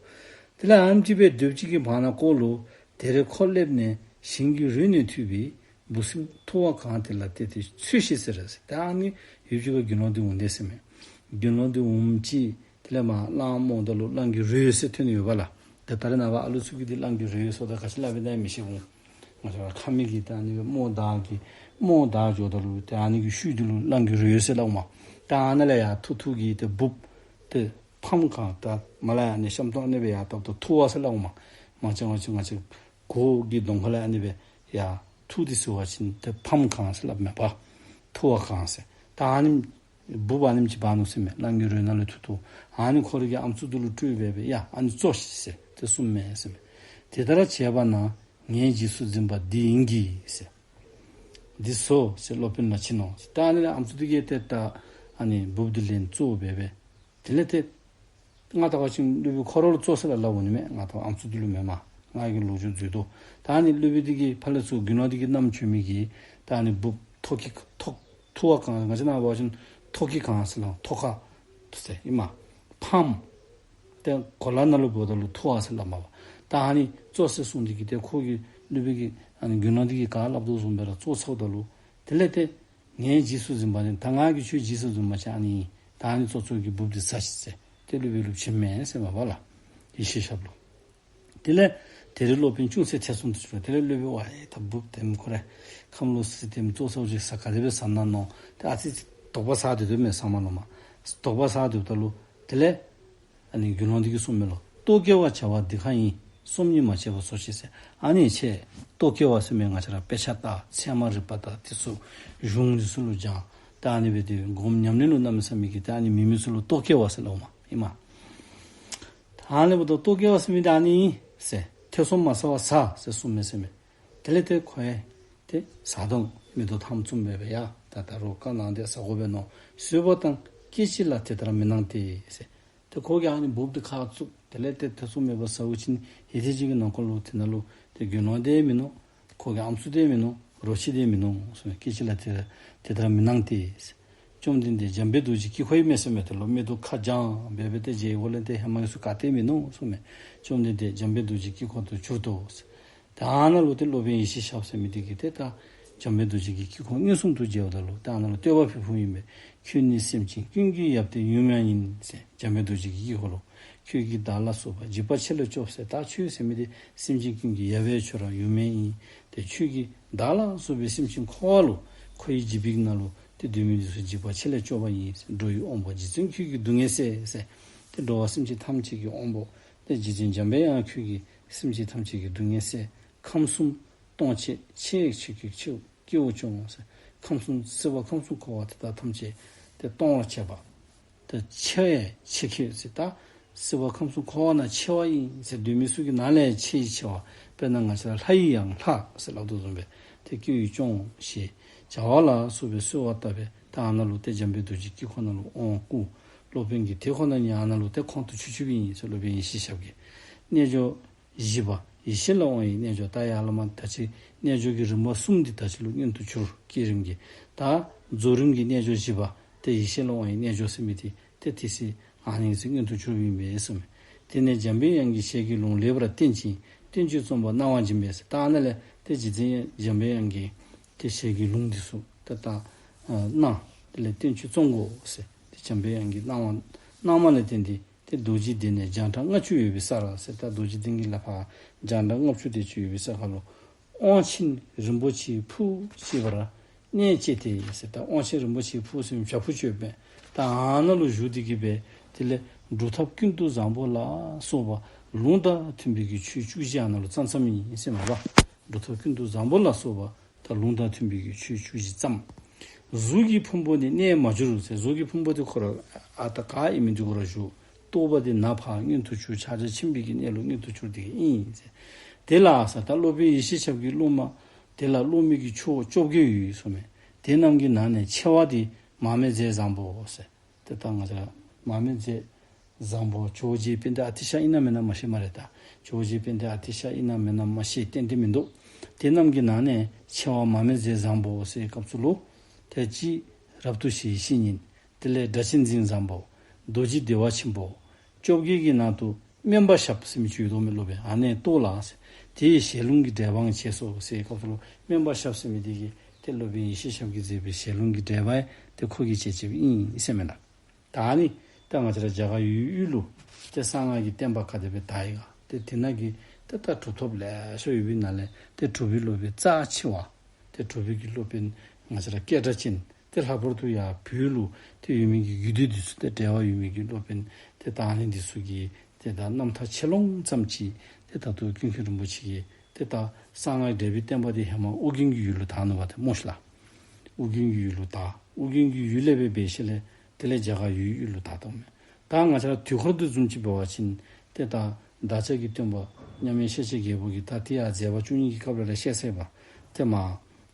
དེ་ལས་ཨ་ནེམ་ཅིག་སྦེ་སྡོདཔ་ཅིག་གི་བར་ན་ཁོ་ལུ་དེར་ཁོ་སླེབས་ནས་ཞིང་གི་རོལ་ནས་ཐོས་པའི་འབུ་སྲིན་ཐུ་བ་གང་དེ་ལ་བལྟས་ཏེ་འཚོལ་ཤིག་ཟེར་ཟེར། ད་ཨ་ནི་ཡུལ་གྱི་དགེ་སློང་འདི་འོང་དེས་ཟེར་མས། དགེ་སློང་འདི་འོངམ་ཅིག་དེ་ལས་མར་གླང་རྨོཝ་ད་ལུ་གླང་གི་རོལ་ཟེར་ཐོན་ནི་ཡོདཔ་ལགས། ད་ད་རེས་ནངས་པ་ཨ་ལུ་ཚུ་གིས་འདི་གླང་གི་རོལ་ཟེརཝ་ད་ག་ཅི་སླབ་ཨིན་ན་མི་ཤེས་འོང་། ང་བཅས་ར་ཁ་མིག་གིས་ད་ཨ་ནི་སྦེ་རྨོ་བདའ་གི་རྨོ་བདའ་འགྱོཝ་ད་ལུ་ཏེ་ཨ་ནི་གི་ཤུལ་འདི་ལུ་གླང་གི་རོལ་ཟེར་སླབ་འོང་མས། ད་ཨ་ནཱ་ལས་ཡར་ཐུག་ཐུག་གི་ཏེ་འབུཔ་ཏེ་ཕམ་གང་ད་མར་ལས་ཨ་ནི་ཤམ་ཐབས་ཨ་ནི་སྦེ་ཡར་བཏབ་ད་ཐུ་བ་ཟེར་སླབ་འོང་མས། མ་ཅིག་མ་ཅིག་ང་བཅས་གོ་གི་གདོང་ཁ་ལས་ཨ་ནི་སྦེ་ཡར་ཐུག་སྟེ་ཟེར་བ་ཅིན་ཏེ་ཕམ་གང་ཟེར་སླབ་མས་པ། ཐུ་བ་གང་ཟེར། ད་ཨ་ནི་འབུཔ་ཨ་ནེམ་ཅིག་འབག་ནུག་ཟེར་མས། གླང་གི་རོལ་ནང་ལས་ཐུག་ཐུག། ཨ་ནི་ཁོ་རའི་གི་ཨམ་སྲུ་འདི་ལུ་སྤྲོད་སྦེ་སྦེ་ཡ་ཨ་ནི་བཙོ་ཤིག་ཟེར་ཏེ་གསུངམ་མས་ཟེར་མས། དེ་ལྟར་བྱས་པ་ན་ངེད་རྗེས་སུ་འཛིན་པ་འདི་ཡིན་གྱིས་ཟེར། འདི་ཟོ་ཟེར་སློབ་དཔོན་ལ་བྱིན་ནོ་ཟེར། ད་ཨ་ནི་ལས་ཨམ་སྲུ་འདི་གིས་ཏེ་ད་ཨ་ནི་འབུཔ་འདི་ལེན་བཙོ་སྦེ་སྦེ། དེ་ལས་ཏེ་ང་བལྟ་བ་ཅིན་སློབ་དཔོན་ཁོ་ར་ལུ་བཙོ་ཟེར་སླབ་སླབ་འོང་ནི་མས། ང་བལྟ་བ་ཨམ་སྲུ་འདི་ལུ་མེན་མས། ང་གིས་ལོ་རྒྱུས་འཛོལ་དོ། ད་ཨ་ནི་སློབ་དཔོན་འདི་གིས་ཕར་ལས་ཚུར་དགེ་སློང་འདི་གིས་བསྣམས་བྱོན་མི་གི་ད་ཨ་ནི་འབུཔ་ཐོ་ཁྱི་ཐོ་ཐུ་བ་གང་ང་བཅས་ནང་འབད་བ་ཅིན་ཐོ་ཁྱི་གང་ཟེར་སླབ་ཐོ་ཁ་ཟེར་ཨིན་མས། ཕམ། ཏེ་གོ་ལ་ནང་ལུ་འབདཝ་ད་ལུ་ཐུ་བ་ཟེར་སླབ་མས་པ། ད་ཨ་ནི་བཙོ་ཟེར་གསུངས་ཏེ་གི་ཏེ་ཁོ་གིས་སློབ་དཔོན་གྱིས་ཨ་ནི་དགེ་སློང་འདི་གིས་ག་སླབ་དོ་བཟུམ་སྦེ་ར་བཙོ་ཚརཝ་ད་ལུ་དེ་ལས་ཏེ་ངེད་རྗེས་སུ་འཛིན་པ་ནི་ད་ང་གིས་ཁྱོད་རྗེས་སུ་འཛིན་པ་ཅིན་ཨ་ནི་ད་ཨ་ནི་བཙོ་བཙོཝ་གི་འབུཔ་འདི་ཟ་ཤིག་ཟེར་ཏེ་སློབ་དཔོན་ལུ་བྱིནམ་མས་ཟེར་མས་པ་ལགས། ཡེ་ཤེས་ཞབས་ལུ། དེ་ལས་དེར་སློབ་དཔོན་ཅུང་ཟད་ཐེ་ཚོམ་དུ་གྱུར་པ། དེ་ལས་སློབ་དཔོན་ཝའི་ད་འབུཔ་དེམ་ཁོ་ར་ཁམས་ལོག་སི་སི་དེམ་བཙོ་ཚརཝ་ཅིག་ཟ་ག་དེ་སྦེ་ཟ་ན་མནོ། ཏེ་ཨ་ཙི་ཙི་དོགས་པ་ཟ་སྡོད་དོ་མས་ཟ་མ་ནུམ་མས། དོགས་པ་ཟ་སྡོདཔ་ད་ལུ་དེ་ལས་ཨ་ནི་དགེ་སློང་འདི་གིས་གསུངམ་མས་ལོ། ལྟོ་གེ་བ་བྱ་བ་འདི་གང་ཡིན། སོམ་ཉི་མ་བྱེད་པ་སོ་ཤེས་ཟེར། ཨ་ནི་ཆེ་རྟོག་གེ་བ་ཟེར་མི་ང་བཅས་ར་དཔེ་ཆ་ལྟ་ཚད་མ་རིག་པ་ལྟ་དེ་ཚུ་གཞུང་འདི་ཚུ་ལུ་སྦྱང་། ད་ཨ་ནི་སྦེ་དེ་སྒོམ་ཉམས་ལེན་ལུ་གནམ་མེད་ས་མེད་ཀྱི་ད་ཨ་ནི་མེད་མི་ཚུ་ལུ་རྟོག་གེ་བ་ཟེར་སླབ་མས་ཨིན་མས། ད་ཨ་ནི་འབདཝ་ད་རྟོག་གེ་བ་ཟེར་མི་འདི་ཨ་ནི་ཟེར་ཐེ་ཚོམ་མ་ཟ་བར་ཟ་ཟེར་གསུངས་མས་ཟེར་མས། དེ་ལས་ཏེ་ཁོ་ཡང་ཏེ་ཟ་དོ། མིག་ཏོ་ཐམ་བཙུམ་སྦེ་སྦེ་ཡ་ད་ད་རུང་བཀའ་གནང་སྟེ་ཟ་དགོ་པས་མནོ། ཟོས་པ་དང་སྐད་ཅིག་ལ་དེ་ལྟར་མི་སྣང་སྟེ་ཟེར། ཏེ་ཁོ་གིས་ཨ་ནི་འབུཔ་འདི་ཁ་བཙུགས། དེ་ལས་ཏེ་ཐེ་ཚོམ་མེད་པར་ཟ་བ་ཅིན་ཧེ་དེ་ཅིག་གི་ནང་འཁོད་ལུ་དེ་ནང་ལུ་ཏེ་དགེ་སློང་དེ་མིན་ནུག། ཁོ་གི་ཨམ་སྲུ་དེ་མིན་ནུག། རོ་ཁྱི་དེ་མིན་ནུག་གསུངས། སྐད་ཅིག་ལ་དེ་དེ་ལྟར་མི་སྣང་སྟེ། བཅོམ་ལྡན་འདས་འཇམ་དཔལ་རྡོ་རྗེའི་དཀྱིལ་འཁོར་ཨིན་མས་ཟེར་མས། དེ་ལུ་མིག་ཏོ་ཁ་བགྱང་སྦེ་སྦེ་ཏེ་མཇལཝ་ལས་ཏེ་ཧེ་མ་གི་ཚུ་ག་ཏེ་མིན་ནུག་གསུངས་མས། བཅོམ་ལྡན་འདས་འཇམ་དཔལ་རྡོ་རྗེའི་དཀྱིལ་འཁོར་དུ་གྱུར་ཏོ་ཟེར། ད་ཨ་ནཱ་ལུ་ཏེ་སློབ་དཔོན་ཡེ་ཤེས་ཞབས་ཟེར་མི་འདི་གིས་ཏེ་ད་འཇམ་དཔལ་རྡོ་རྗེ་གི་དཀྱིལ་འཁོར་མངོན་སུམ་དུ་མཇལཝ་ད་ལུ་ཏེ་ཨ་ནཱ་ལུ་བསྟོད་པ་ཕུལ་ཕུལཝ་ཨིན་པས། ཁྱོད་ནི་སེམས་ཅན་ཀུན་གྱི་ཡབ་སྟེ་ཡུམ་ཡང་ཡིན་ཟེར། འཇམ་དཔལ་རྡོ་རྗེ་གི་དཀྱིལ་འཁོར་ལུ་ཁྱོད་ཀྱིས་བདག་ལ་སོགས་པ་འཇིགས་པ་ཆེ་ལས་སྐྱོབ་ཟེར། ད་ཁྱོད་ཟེར་མི་འདི་སེམས་ཅན་ཀུན་གྱི་ཡབ་ཡང་ཁྱོད་ར་ཡུམ་ཡང་ཨིན། ཏེ་ཁྱོད་ཀྱིས་བདག་ལ་སོགས་པའི་སེམས་ཅན་འཁོར་བ་ལུ་འཁོར་བའི་འཇིགས་པའི་ནང་ལུ་ཏེ་སྡོད་མི་འདི་ཚུ་འཇིགས་པ་ཆེ་ལས་སྐྱོབ་པ་ཨིན་ཟེར། འགྲོ་བའི་དབང་པོ་རྗེ་བཙུན་ཁྱོད་ཀྱིས་སྡུག་བསྔལ་སེལ་ཟེར། ཏེ་འགྲོ་བ་སེམས་ཅན་ཐམས་ཅད་ཀྱི་དབང་པོ་ཏེ་རྗེ་བཙུན་འཇམ་པའི་དབྱངས་ཁྱོད་ཀྱིས་སེམས་ཅན་ཐམས་ཅད་ཀྱི་སྡུག་བསྔལ་སེལ། ཁམས་གསུམ་སྟོང་བྱེད་ཆེ་ཆེ་གི་ཆེ་སྐྱེ་བོ་སྐྱོང་ཟེར། ཁམས་གསུམ་སྲིད་པ་ཁམས་གསུམ་འཁོར་བ་དེ་དག་ཐམས་ཅད་ཏེ་སྟོང་བར་བྱེད་པ། ཏེ་ཆེ་ཆེ་ཁྱོད་ཟེར་ད་སྲིད་པ་ཁམས་གསུམ་འཁོར་བ་ནང་ཆེ་བ་ཨིན་ཟེར་སྡོད་མི་ཚུ་གི་ནང་ལས་ཆེས་ཆེ་བ། དཔེར་ན་ང་བཅས་ལྷ་ཡི་ཡང་ལྷ་ཟེར་སླབ་དོ་བཟུམ་སྦེ་ཏེ་སྐྱེ་བོས་སྐྱོང་ཞེས་བྱ་བ་ལ་སོགས་པས་གསོལ་བ་བཏབ་པས། ད་ཨ་ནཱ་ལུ་ཏེ་འཇམ་དཔལ་རྡོ་རྗེ་དཀྱིལ་འཁོར་ནང་ལུ་དབང་བསྐུར། སློབ་དཔོན་གྱིས་དེ་ཁོ་ན་ཉིད་ཨ་ནཱ་ལུ་ཏེ་ཁོང་དུ་ཆུད་ཆུདཔ་ཨིན་ཟེར་སློབ་དཔོན་ཡེ་ཤེས་ཞབས་ཀྱིས། རྣལ་འབྱོར་བཞི་པ་ཡེ་ཤེས་ལ་དབང་བའི་རྣལ་འབྱོར། ད་ཡར་ལས་མར་ད་ཅི་རྣལ་འབྱོར་གྱི་རིམ་པ་གསུམ་འདི་ད་ཅི་ལུ་མངོན་དུ་གྱུར། བསྐྱེད་རིམ་གྱི། ད་རྫོགས་རིམ་གྱི་རྣལ་འབྱོར་བཞི་པ་ཏེ་ཡེ་ཤེས་ལ་དབང་བའི་རྣལ་འབྱོར་ཟེར་མི་འདི་ཏེ་དེ་ཚེ་ཨ་ནི་ཚེ་མངོན་དུ་གྱུར་ཨིན་པས་གསུངས་མས། དེ་ནས་འཇམ་པའི་དབྱངས་ཀྱི་ཞལ་གྱི་ལུང་ལེགས་པར་བསྟན་ཅིང་བསྟན་བཅོས་རྩོམ་པར་གནང་བ་སྦྱིན་པས་ཟེར། ད་ཨ་ནཱ་ལས་ཏེ་རྗེ་བཙུན་འཇམ་པའི་དབྱངས་ཀྱི་ཏེ་ཞལ་གྱི་ལུང་འདི་ཚུ་ཏེ་ད་གནང་། དེ་ལས་བསྟན་བཅོས་རྩོམ་དགོ་ཟེར་ཏེ་འཇམ་པའི་དབྱངས་ཀྱིས་གནང་བ་གནང་མ་ལས་བརྟེན་ཏེ་ཏེ་རྡོ་རྗེ་གདན་ནས་རྒྱང་གྲགས་ལྔ་བཅུ་ཡོད་པའི་སར་ཟེར། ད་རྡོ་རྗེ་གདན་གྱི་ལས་ཕར་རྒྱང་གྲགས་ལྔ་བཅུ་དེ་ཅིག་ཡོད་པའི་ས་ཁར་ལུ་དབང་ཆེན་རིན་པོ་ཆེའི་ཕུག་ཅེས་པར་གནས་བཅས་ཏེ་ཟེར། ད་དབང་ཆེན་རིན་པོ་ཆེའི་ཕུག་ཟེར་བྱག་ཕུག་ཅིག་ཡོདཔ་མས། ད་ཨ་ནཱ་ལུ་བཞུགས་ཏེ་གི་སྦེ་དེ་ལས་སྒྲུབ་ཐབས་ཀུན་ཏུ་བཟང་པོ་ལ་སོགས་པ་ལུང་དང་མཐུན་པའི་གི་ཆོས་བཅུ་བཞི་ཨ་ནཱ་ལུ་བརྩམས་བརྩམསཔ་ཨིན་ཟེར་མས་པ། སྒྲུབ་ཐབས་ཀུན་ཏུ་བཟང་པོ་ལ་སོགས་པ་ད་ལུང་དང་མཐུན་པའི་གི་ཆོས་བཅུ་བཞི་བརྩམས། གཟུགས་ཀྱི་ཕུང་པོ་ནི་གནས་མ་གྱུར་ཟེར། གཟུགས་ཀྱི་ཕུང་པོ་དེ་ཁོ་ར་ཨ་ད་ག་ཨིན་མི་འདི་ཁོ་ར་བཞུགས། རྟོག་པ་དེ་ནམ་ཕར་མངོན་དུ་གྱུར། ཕྱག་རྒྱ་ཆེན་པོའི་གི་གནས་ལུགས་མངོན་དུ་གྱུར་ཏེ་ཨིན་ཟེར། དེ་ལ་ཟེར་ད་སློབ་དཔོན་ཡེ་ཤེས་ཞབས་ཀྱི་སློབ་མ་དེ་ལ་སློབ་མའི་གི་ཆོས་བཅོ་བརྒྱད་ཡོད་གསུངས་མས། དེ་རྣམས་ཀྱི་ནང་ནས་ཆེ་བ་དེ་མར་མེ་མཛད་བཟང་པོ་ཟེར། ཏེ་ད་ང་བཅས་མར་མེ་མཛད་བཟང་པོ་ཇོ་བོ་རྗེ་དཔལ་ལྡན་ཨ་ཏི་ཤ་ཨིན་ན་མེན་ན་མ་ཤེས་སྨ་རེ། ད་ཇོ་བོ་རྗེ་དཔལ་ལྡན་ཨ་ཏི་ཤ་ཨིན་ན་མེན་ན་མ་ཤེས། ཏན་ཏན་མིན་འདུག། དེ་རྣམས་ཀྱི་ནང་ནས་ཆེ་བ་མར་མེ་མཛད་བཟང་པོ་ཟེར་བའི་སྐབས་སུ་ལུ་ཏེ་གཅིག་རབ་ཏུ་ཞི་བའི་བཤེས་གཉེན། དེ་ལས་སྒྲ་གཅན་འཛིན་བཟང་པོ། རྡོ་རྗེ་བདེ་བ་ཆེན་པོ། བཅོ་བརྒྱད་ཀྱི་ནང་དུ་སྨན་པ་ཞབས་ཟེར་མི་ཅིག་ཡོད་དོ་མས་སློབ་དཔོན། ཨ་ནི་རྟོགས་ལ་ཟེར། དེ་ཡི་ཞལ་ལུང་གི་འགྲེལ་པའང་བྱས་སོ་ཟེར་བའི་སྐབས་སུ་ལུ་སྨན་པ་ཞབས་ཟེར་མི་དེ་གིས་ཏེ་སློབ་དཔོན་ཡེ་ཤེས་ཞབས་ཀྱིས་མཛད་པའི་ཞལ་ལུང་གི་འགྲེལ་པ་ཡང་ཏེ་ཁོ་གིས་བྱས་བྱས་པ་ཨིན་ཟེར་མས་ལགས། ད་ཨ་ནི་ད་ང་བཅས་ར་རྒྱ་གར་ཡུལ་དབུས་ལུ་ཏེ་གསང་སྔགས་ཀྱི་བསྟན་པ་ག་དེ་སྦེ་དར་ཡི་ག། ཏེ་དེ་ནང་གི་ཏེ་ད་གྲུབ་ཐོབ་ལེ་ཤ་ཡོད་པའི་ནང་ལས་ཏེ་གྲུབ་པའི་སློབ་དཔོན་རྩ་ཆེ་བ། ཏེ་གྲུབ་པའི་གི་སློབ་དཔོན་ང་བཅས་ར་སྐད་གྲགས་ཅན། ཏེ་ལྷག་པར་དུ་ཡར་བོད་ལུ་ཏེ་ཡོད་མི་གི་རྒྱུད་སྡེ་འདི་ཚུ་ཏེ་འབྲེལ་བ་ཡོད་མི་གི་སློབ་དཔོན་ཏེ་ད་ཨ་ནི་འདི་ཚུ་གི་ཏེ་ད་རྣམ་ཐར་ཆེ་ལོང་ཙམ་ཅིག་ཏེ་ད་ལྟོ་ཀུན་མཁྱེན་རིན་པོ་ཆེ་གིས་ཏེ་ད་གསང་སྔགས་འགྲེལ་པའི་བསྟན་པ་འདི་ཧེ་མ་ཨོ་རྒྱན་གྱི་ཡུལ་ལུ་དར་ནུག་པ་ཏེ་སྨོ་ཤིག་ལགས། ཨོ་རྒྱན་གྱི་ཡུལ་ལུ་དར། ཨོ་རྒྱན་གྱི་ཡུལ་ལས་སྦེ་འབད་ཞིནམ་ལས་དེ་ལས་རྒྱ་གར་ཡུལ་དབུས་ལུ་དར་དོ་མས། ད་ང་བཅས་ར་དུས་འཁོར་འདི་བཟུམ་ཅིག་འབད་བ་ཅིན་ཏེ་ད་བདག་ཅག་གི་སྟོན་པ་མཉམ་མེད་ཤཱཀྱའི་རྒྱལ་པོ་གིས་ད་དེ་ཡང་མཛད་པ་བཅུ་གཉིས་ཀྱི་སྐབས་ལ་ལས་བཤད་ཚར་བ། ཏེ་མ་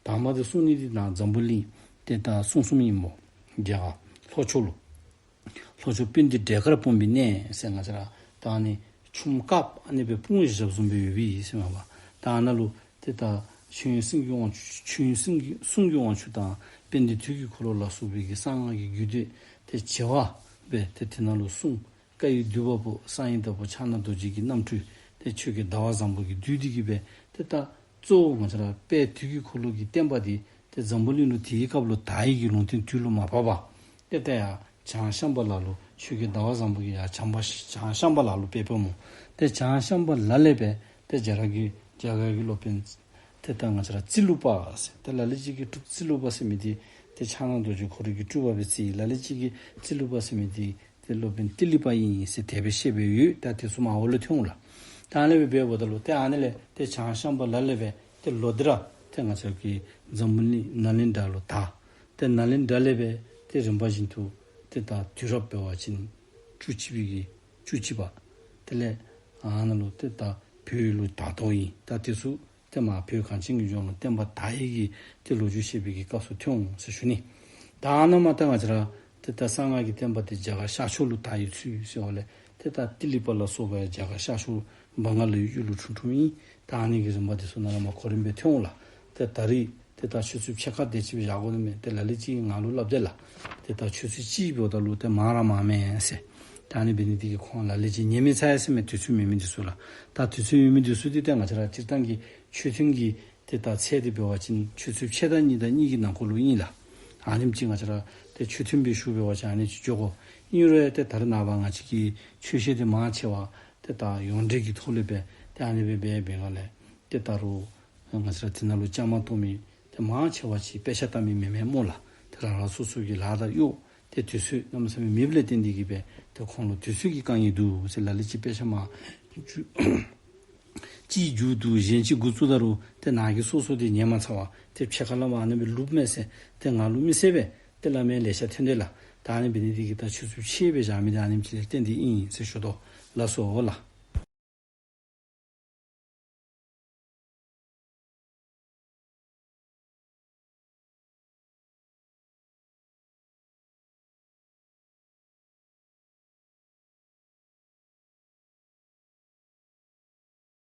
དང་པ་དེ་གསུང་ནི་འདི་ནཱ་འཛམ་བུ་གླིང་ཏེ་ད་གསུང་གསུངམ་ཨིན་སྨོ། རྒྱ་གར་ལྷོ་ཕྱོགས་ལུ། ལྷོ་ཕྱོགས་དཔལ་ལྡན་འབྲས་དཀར་སྤུངས་པའི་གནས་ཟེར་ང་བཅས་ར་ད་ཨ་ནི་ཆུམ་དཀརཔོ་ཨ་ནི་སྦེ་སྤུངས་བཞགཔ་བཟུམ་སྦེ་ཡོད་པའི་ཟེར་མས་པ། ད་ཨ་ནཱ་ལུ་ཏེ་ད་ཆོས་དབྱིངས་གསུང་གི་དབང་ཆོས་དབྱིངས་གསུང་གི་གསུང་གི་དབང་ཕྱུག་དང་དཔལ་ལྡན་དུས་ཀྱི་འཁོར་ལོ་ལ་སོགས་པའི་གི་གསང་སྔགས་ཀྱི་རྒྱུད་སྡེ་ཏེ་བྱེ་བ་སྦེ་ཏེ་དེ་ནང་ལུ་གསུངས། བཀའ་ཡི་བསྡུ་བ་པོ་གསང་བའི་བདག་པོ་ཕྱག་ན་རྡོ་རྗེ་གི་རྣམ་འཕྲུལ་ཏེ་ཆོས་རྒྱལ་ཟླ་བ་བཟང་པོ་གིས་བསྡུས་ཏེ་གི་སྦེ་ཏེ་ད་གཙོ་བོ་ང་བཅས་ར་དཔལ་དུས་ཀྱི་འཁོར་ལོ་གི་བསྟན་པ་འདི་ཏེ་འཛམ་བུ་གླིང་ལུ་དེའི་སྐབས་ལུ་དར་བའི་གི་ལུང་བསྟན་དུས་ལུ་མ་བབ་པར་ཏེ་ད་ཡར་བྱང་ཤམ་བྷ་ལ་ལུ་ཆོས་རྒྱལ་ཟླ་བ་བཟང་པོ་གིས་ཡར་བྱང་པ་བྱང་ཤམ་བྷ་ལ་ལུ་སྤེལ་སྤེལཝ་སྨོ། ཏེ་བྱང་ཤམ་བྷ་ལ་ལས་སྦེ་ཏེ་རྒྱ་གར་གྱི་རྒྱ་གར་གྱི་སློབ་དཔོན་ཏེ་ད་ང་བཅས་ར་ཙི་ལུ་པ་ཟེར་ཏེ་ལ་ལུ་ཅིག་གིས་སྤྲུལ་ཙི་ལུ་པ་ཟེར་མི་འདི་ཏེ་ཕྱག་ན་རྡོ་རྗེ་ཁོ་རའི་གི་སྤྲུལ་པ་སྦེ་བརྩི། ལ་ལུ་ཅིག་གིས་ཙི་ལུ་པ་ཟེར་མི་འདི་ཏེ་སློབ་དཔོན་ཏི་ལི་པ་ཨིན་ཟེར་དེ་སྦེ་བཤད་སྦེ་ཡོད། ད་དེ་ཚུ་མར་འོག་ལུ་ཐོན་འོང་ལགས། ད་ཨ་ནི་སྦེ་འབདཝ་ད་ལུ་ཏེ་ཨ་ནི་ལས་ཏེ་བྱང་ཤམ་བྷ་ལ་ལས་སྦེ་ཏེ་ལོག་སྟེ་ར་ཏེ་ང་བཅས་ཀྱི་འཛམ་བུ་གླིང་ནཱ་ལེནྡྲ་ལུ་དར། ཏེ་ནཱ་ལེནྡྲ་ལས་སྦེ་ཏེ་རིམ་པ་བཞིན་དུ་ཏེ་ད་དུས་རབས་འབད་བ་ཅིན་བཅུ་གཅིག་པའི་གི་བཅུ་གཅིག་པ། དེ་ལས་ཨ་ནཱ་ལུ་ཏེ་ད་བོད་ལུ་དར་དོ་ཨིན། ད་དེ་ཚུ་ཏེ་མར་བོད་གངས་ཅན་གྱི་ལྗོངས་ལུ་བསྟན་པ་དར་བའི་གི་ཏེ་ལོ་རྒྱུས་བཤད་པའི་གི་སྐབས་སུ་ཐོན་འོང་ཟེར་ཞུ་ནི། ད་ཨ་ནཱ་མར་ཏེ་ང་བཅས་ར་ཏེ་ད་གསང་སྔགས་ཀྱི་བསྟན་པ་འདི་རྒྱ་གར་ཤར་ཕྱོགས་ལུ་དར་ཡོད་ཚུལ་ཟེར་བ་ལས་ཏེ་ད་ཏི་ལི་པ་ལ་སོགས་པ་ཡང་རྒྱ་གར་ཤར་ཕྱོགས་བྷང་ག་ལའི་ཡུལ་ལུ་འཁྲུངས་འཁྲུངསམ་ཨིན། ད་ཨ་ནི་གི་རིམ་པ་འདི་ཚུ་ནཱ་ལས་མར་གོ་རིམ་སྦེ་ཐོན་འོང་ལགས། ཏེ་ད་རིས་ཏེ་ད་ཆུ་ཚོད་ཕྱེད་ཀ་དེ་ཅིག་སྦེ་བཞག་དགོ་ནི་མས། ཏེ་ལ་ལུ་ཅིག་ང་ལུ་སླབ་དེས་ལགས། ཏེ་ད་ཆུ་ཚོད་གཅིག་འབདཝ་ད་ལུ་ཏེ་མང་ར་མངམ་མས་ཟེར། ད་ཨ་ནི་འབད་ནི་འདི་གིས་ཁོང་ལ་ལུ་ཅིག་ཉན་མི་ཚར་ཡི་ཟེར་མས། དུས་ཚོད་མེད་མི་འདི་ཚུ་ལགས། ད་དུས་ཚོད་ཡོད་མི་འདི་ཚུ་འདི་ཏེ་ང་བཅས་ར་སྤྱིར་བཏང་གི་ཆོས་ཐུན་གྱི་ཏེ་ད་ཚད་འདི་འབད་བ་ཅིན་ཆུ་ཚོད་ཕྱེད་དང་གཉིས་དང་གཉིས་ཀྱི་ནང་འཁོད་ལུ་ཨིན་ལགས། ཨ་ནེམ་ཅིག་ང་བཅས་ར་ཏེ་ཆོས་ཐུན་སྦེ་ཞུ་འབད་བ་ཅིན་ཨ་ནི་ཅིག་འགྱོ་དགོ། ཨིན་རུང་ཡང་ཏེ་ད་རེས་ནངས་པ་ང་བཅས་ཀྱི་ཆོས་བཤད་འདི་མང་ཆེ་བ་ཏེ་ད་ཡོངས་འབྲེལ་གྱི་ཐོག་ལས་སྦེ་ཏེ་ཨ་ནི་སྦེ་འབད་འབད་སྒང་ལས་ཏེ་ད་རུང་ང་བཅས་ར་དེ་ནང་ལུ་བཅའ་མར་གཏོགས་མི་ཏེ་མང་ཆེ་བ་ཅིག་དཔེ་ཆ་ལྟ་མི་མེན་མས་སྨོ་ལགས། ཏེ་རང་རང་སོ་སོ་གི་ལཱ་དང་གཡོག་ཏེ་དུས་ཚོད་གནམ་མེད་ས་མེད་མེདཔ་ལས་བརྟེན་ཏེ་གིས་སྦེ་ཏེ་ཁོང་ལུ་དུས་ཚོད་ཀྱི་དཀའ་ངལ་འདུག་ཟེར། ལ་ལུ་ཅིག་དཔེ་ཆ་མར་གཅིག་མཇུག་བསྡུ་གཞན་གཅིག་འགོ་བཙུགས་ད་རུང་ཏེ་ནཱ་གི་སོ་སོ་འདི་ཉན་མ་ཚར་བར་ཏེ་ཕྱེད་ཀ་ལས་མར་ཨ་ནི་སྦེ་ལུསཔ་མས་ཟེར་ཏེ་ང་ལུ་མི་ཟེར་སྦེ་ཏེ་སླབ་མི་ལེ་ཤ་ཐོན་དེས་ལགས། ད་ཨ་ནི་འབད་ནི་འདི་གིས་ད་ཆུ་ཚོད་ཕྱེད་སྦེ་བཞག་མི་འདི་ཨ་ནེམ་ཅིག་ལས་བརྟེན་ཏེ་ཨིན་ཟེར་ཞུ་དོ་ལགས་སོ་ལགས།